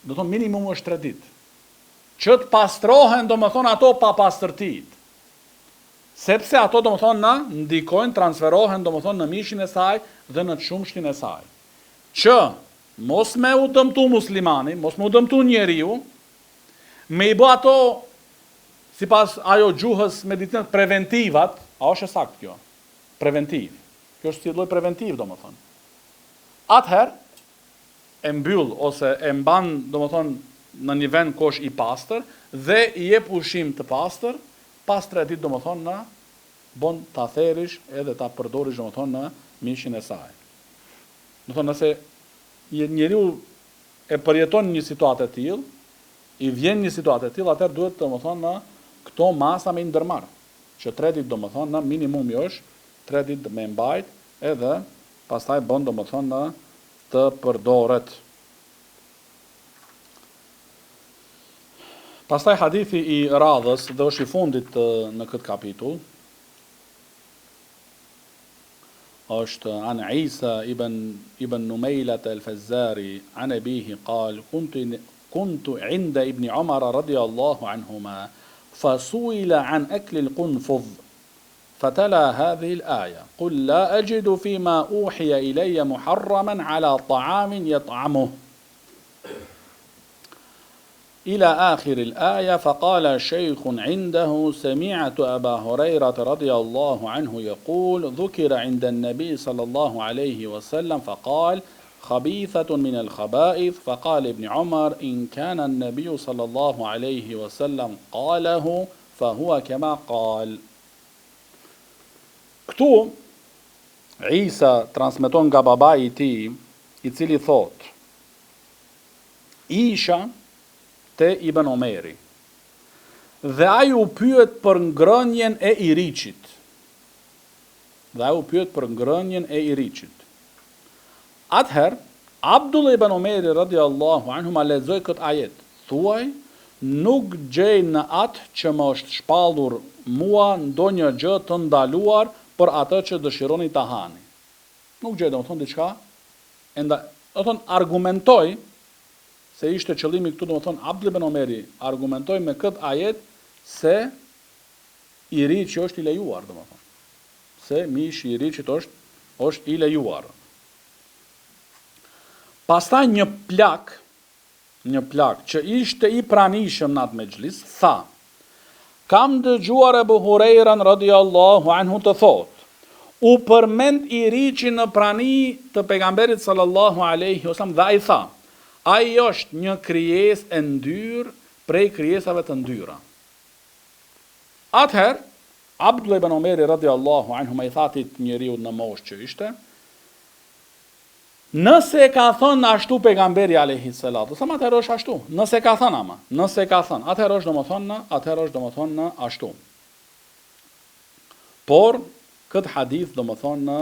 Domethënë minimum është tre ditë. Që të pastrohen domethënë ato papastërtitë. Sepse ato domethënë ndikojnë, transferohen domethënë në mishin e saj dhe në qumështin e saj. Që Mos me u dëmtu muslimani, mos me u dëmtu njeriu, me i bo ato, sipas ajo gjuhës medicinës, preventivat, a është e saktë kjo? Preventiv. Kjo është si lloj preventiv, domethënë. Atëherë, e mbyll ose e mban, domethënë, në një vend ku është i pastër dhe i jep ushqim të pastër, pas tre ditë, domethënë, në bon ta therish edhe ta përdorish, domethënë, në mishin e saj. Domethënë nëse njeriu e përjeton një situatë të tillë, i vjen një situatë e tillë, atëherë duhet domethënë këto masa me i ndërmarr. Që tre ditë domethënë në minimumi është tre ditë me mbajt edhe pastaj bën domethënë të përdoret. Pastaj hadithi i radhës dhe është i fundit në këtë kapitull, është an Isa ibn ibn Numejlate el-Fezzari an ebihi qal kuntu kuntu inda ibn Umar radiallahu anhuma fa suila an akli al-qunfudh fatala hadhihi al-aya qul la ajidu fima uhiya ilayya muharraman ala ta'amin yat'amuh. إلى آخر الآية فقال شيخ عنده سمعت أبا هريرة رضي الله عنه يقول ذكر عند النبي صلى الله عليه وسلم فقال خبيثة من الخبائث فقال ابن عمر إن كان النبي صلى الله عليه وسلم قاله فهو كما قال Këtu Isa transmeton nga babai i tij, i cili thotë, Isha te Ibn Omeri dhe ai u pyet për ngrënien e iriqit. Dhe ai u pyet për ngrënien e iriqit. Atëherë, Abdullah ibn Omeri radiallahu anhuma lexoi këtë ajet, Thuaj, nuk gjej në atë që më është shpallur mua ndonjë gjë të ndaluar për atë që dëshironi ta hani. Nuk gjej, domethënë diçka e nda, domethënë argumentoi se ishte qëllimi këtu domethënë Abdullah ibn Omeri argumentoi me këtë ajet se iriqi është i lejuar domethënë se mishi i iriqit është është i lejuar. Pastaj një plak Një plak, që ishte i pranishëm në atë mexhlis, tha, Kam dëgjuar Ebu Hurejren radijallahu anhu të thotë, U përmend iriqi në prani të Pejgamberit sallallahu alejhi ve sellem dhe ai tha, Ai është një krijesë e ndyrë prej krijesave të ndyra. Atëherë, Abdullah ibn Omeri radijallahu anhuma i tha atij njeriut në moshë që ishte, Nëse e ka thënë ashtu Pejgamberi alejhi selatu selam atëherë është ashtu. Nëse e ka thënë ama, nëse e ka thënë, atëherë është domethënë, atëherë është domethënë ashtu. Por këtë hadith domethënë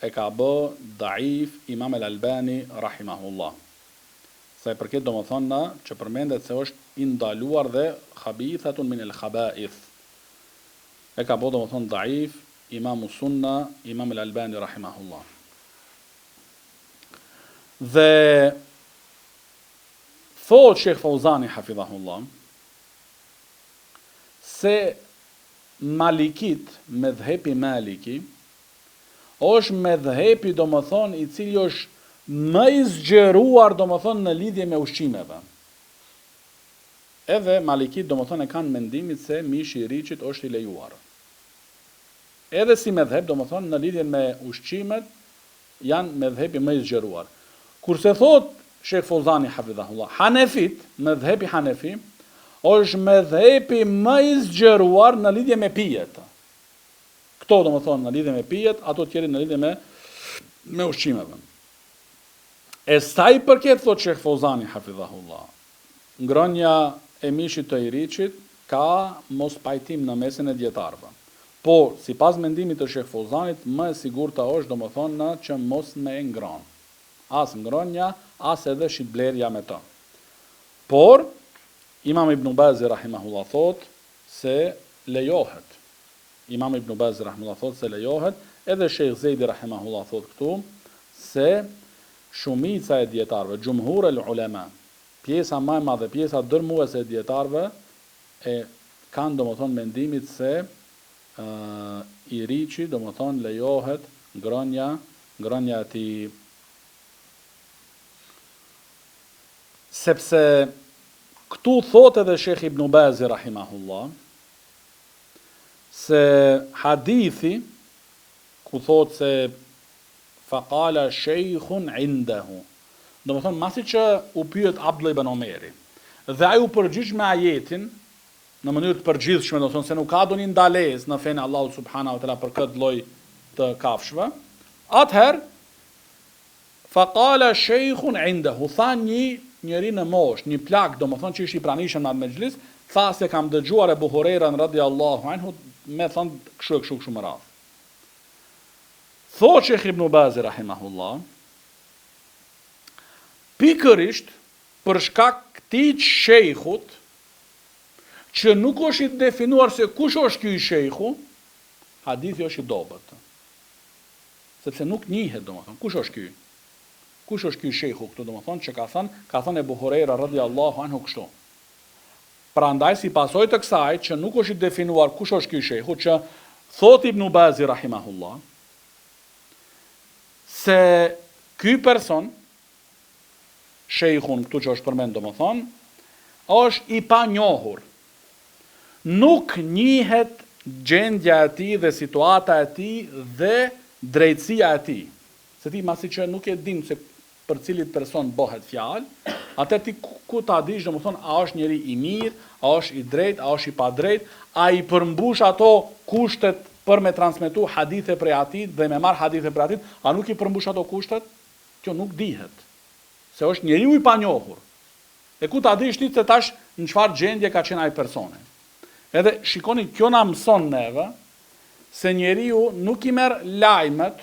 e ka bë daif Imam El Albani rahimahullah. Sa i përket domethënë që përmendet se është i ndaluar dhe khabithatun min el khabaith. E ka bë domethënë daif Imamu Sunna, Imam El Albani rahimahullah. Dhe thotë Shejh Fauzani hafidhahullah se Malikit, medhhebi Maliki, është medhhebi domethënë i cili është më i zgjeruar domethënë në lidhje me ushqimeve. Edhe Malikit domethënë e kanë mendimit se mishi i iriqit është i lejuar. Edhe si medhheb, domethënë në lidhje me ushqimet janë medhhebi më i zgjeruar. Kurse thotë Shejh Fozani hafidhahullah, Hanefit, medhhebi Hanefi është medhhebi më i zgjeruar në lidhje me pijet. Këto domethënë në lidhje me pijet, ato tjerit në lidhje me me ushqimeve. E sa i përket thotë Shejh Fozani hafidhahullah, Ngrënia e mishit të iriqit ka mospajtim në mesin e dijetarëve. Por, sipas mendimit të Shejh Fozanit, më e sigurta është domethënë që mos me e ngrënë. As ngrënia, as edhe shitblerja me të. Por, Imam Ibnu Bazi rahimahullah thotë se lejohet. Imam Ibnu Bazi rahimahullah thotë se lejohet, edhe Shejh Zejdi rahimahullah thotë këtu se Shumica e dijetarëve, xhumhur el ulema, pjesa ma e madhe, pjesa dërmuese e dijetarëve e kanë domethënë mendimit se iriqi domethënë lejohet ngrënia, ngrënia e tij. Sepse këtu thotë edhe Shejh Ibnu Bazi rahimahullah se hadithi ku thotë se Faqala shejkhun indehu. Domethënë, masi që u pyet Abdullah ibn Omeri, dhe ai u përgjigj me ajetin, në mënyrë të përgjithshme, domethënë se nuk ka ndonjë ndalesë në fenë e Allahut subhanahu wa taala për këtë lloj të kafshëve, atëherë faqala shejkhun indehu, tha një njeri në moshë, një plak, domethënë që ishte i pranishëm në atë mexhlis, tha se kam dëgjuar Ebu Hurejrën radiallahu anhu me thënë kështu e kështu kështu me radhë. Thotë Shejh Ibnu Bazi rahimahullah, pikërisht për shkak këtij shejhut, që nuk është i definuar se kush është ky shejhu, hadithi është i dobët. Sepse nuk njihet, domethënë, kush është ky? Kush është ky shejhu këtu, domethënë, që ka thënë, ka thënë Ebu Hurejra radiallahu anhu kështu. Prandaj si pasojë të kësaj që nuk është i definuar kush është ky shejhu që thotë Ibnu Bazi rahimahullah se ky person shejhun këtu që është përmend domethënë është i panjohur. Nuk njihet gjendja e tij dhe situata e tij dhe drejtësia e tij. Se ti masi që nuk e din se për cilin person bëhet fjalë, atëherë ti ku ta dish domethënë a është njeri i mirë, a është i drejtë, a është i padrejtë, a i përmbush ato kushtet për me transmetu hadithe prej atij dhe me marr hadithe prej atij, a nuk i përmbush ato kushtet? Kjo nuk dihet. Se është njeriu i panjohur. E ku ta dish ti se tash në çfarë gjendje ka qenë ai personi. Edhe shikoni kjo na mëson neve se njeriu nuk i merr lajmet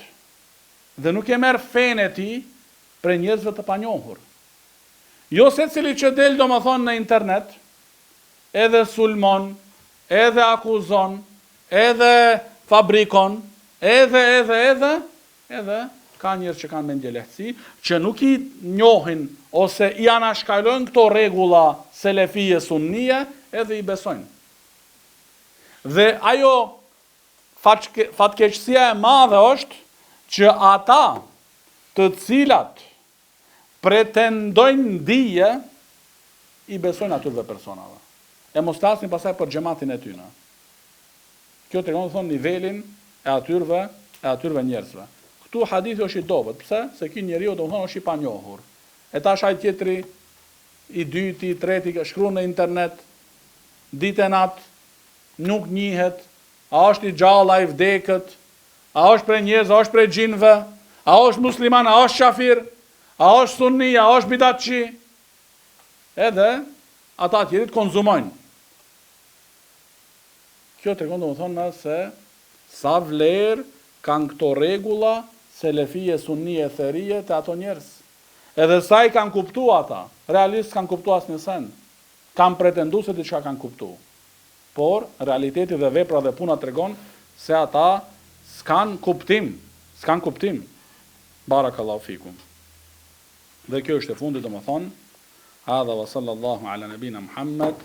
dhe nuk e merr fenë e tij prej njerëzve të panjohur. Jo secili që del domethënë në internet edhe sulmon, edhe akuzon, edhe fabrikon, edhe edhe edhe edhe ka njerëz që kanë mendjelehtësi, që nuk i njohin ose i anashkalojnë këto rregulla selefije sunnije, edhe i besojnë. Dhe ajo Fatkeqësia e madhe është që ata të cilat pretendojnë dije i besojnë atyrve personave. E mos flasim pastaj për xhematin e tyne. Kjo tregon do thonë nivelin e atyrve, e atyrve njerëzve. Këtu hadithi është i dobët, pse? Se ky njeriu do thonë është i panjohur. E tash ai tjetri i dyti, i treti shkruan në internet ditë e natë Nuk njihet, a është i gjallë a i vdekët, a është prej njerëzve, a është prej xhinëve, a është musliman, a është qafir, a është sunni, a është bidatçi. Edhe ata tjerit konzumojnë. Kjo tregon domethënë se sa vlerë kanë këto rregulla selefije, sunnije, etherije te ato njerëz. Edhe sa i kanë kuptu ata, realisht s'kanë kuptu asnjë send. Kanë pretendu se diçka kanë kuptu. Por, realiteti dhe vepra dhe puna tregon se ata s'kanë kuptim, s'kanë kuptim. Barakallahu fikum. Dhe kjo është e fundit, domethënë, Hadha wa sallallahu ala nabina Muhammed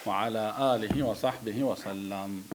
wa ala alihi wa sahbihi wa sallam.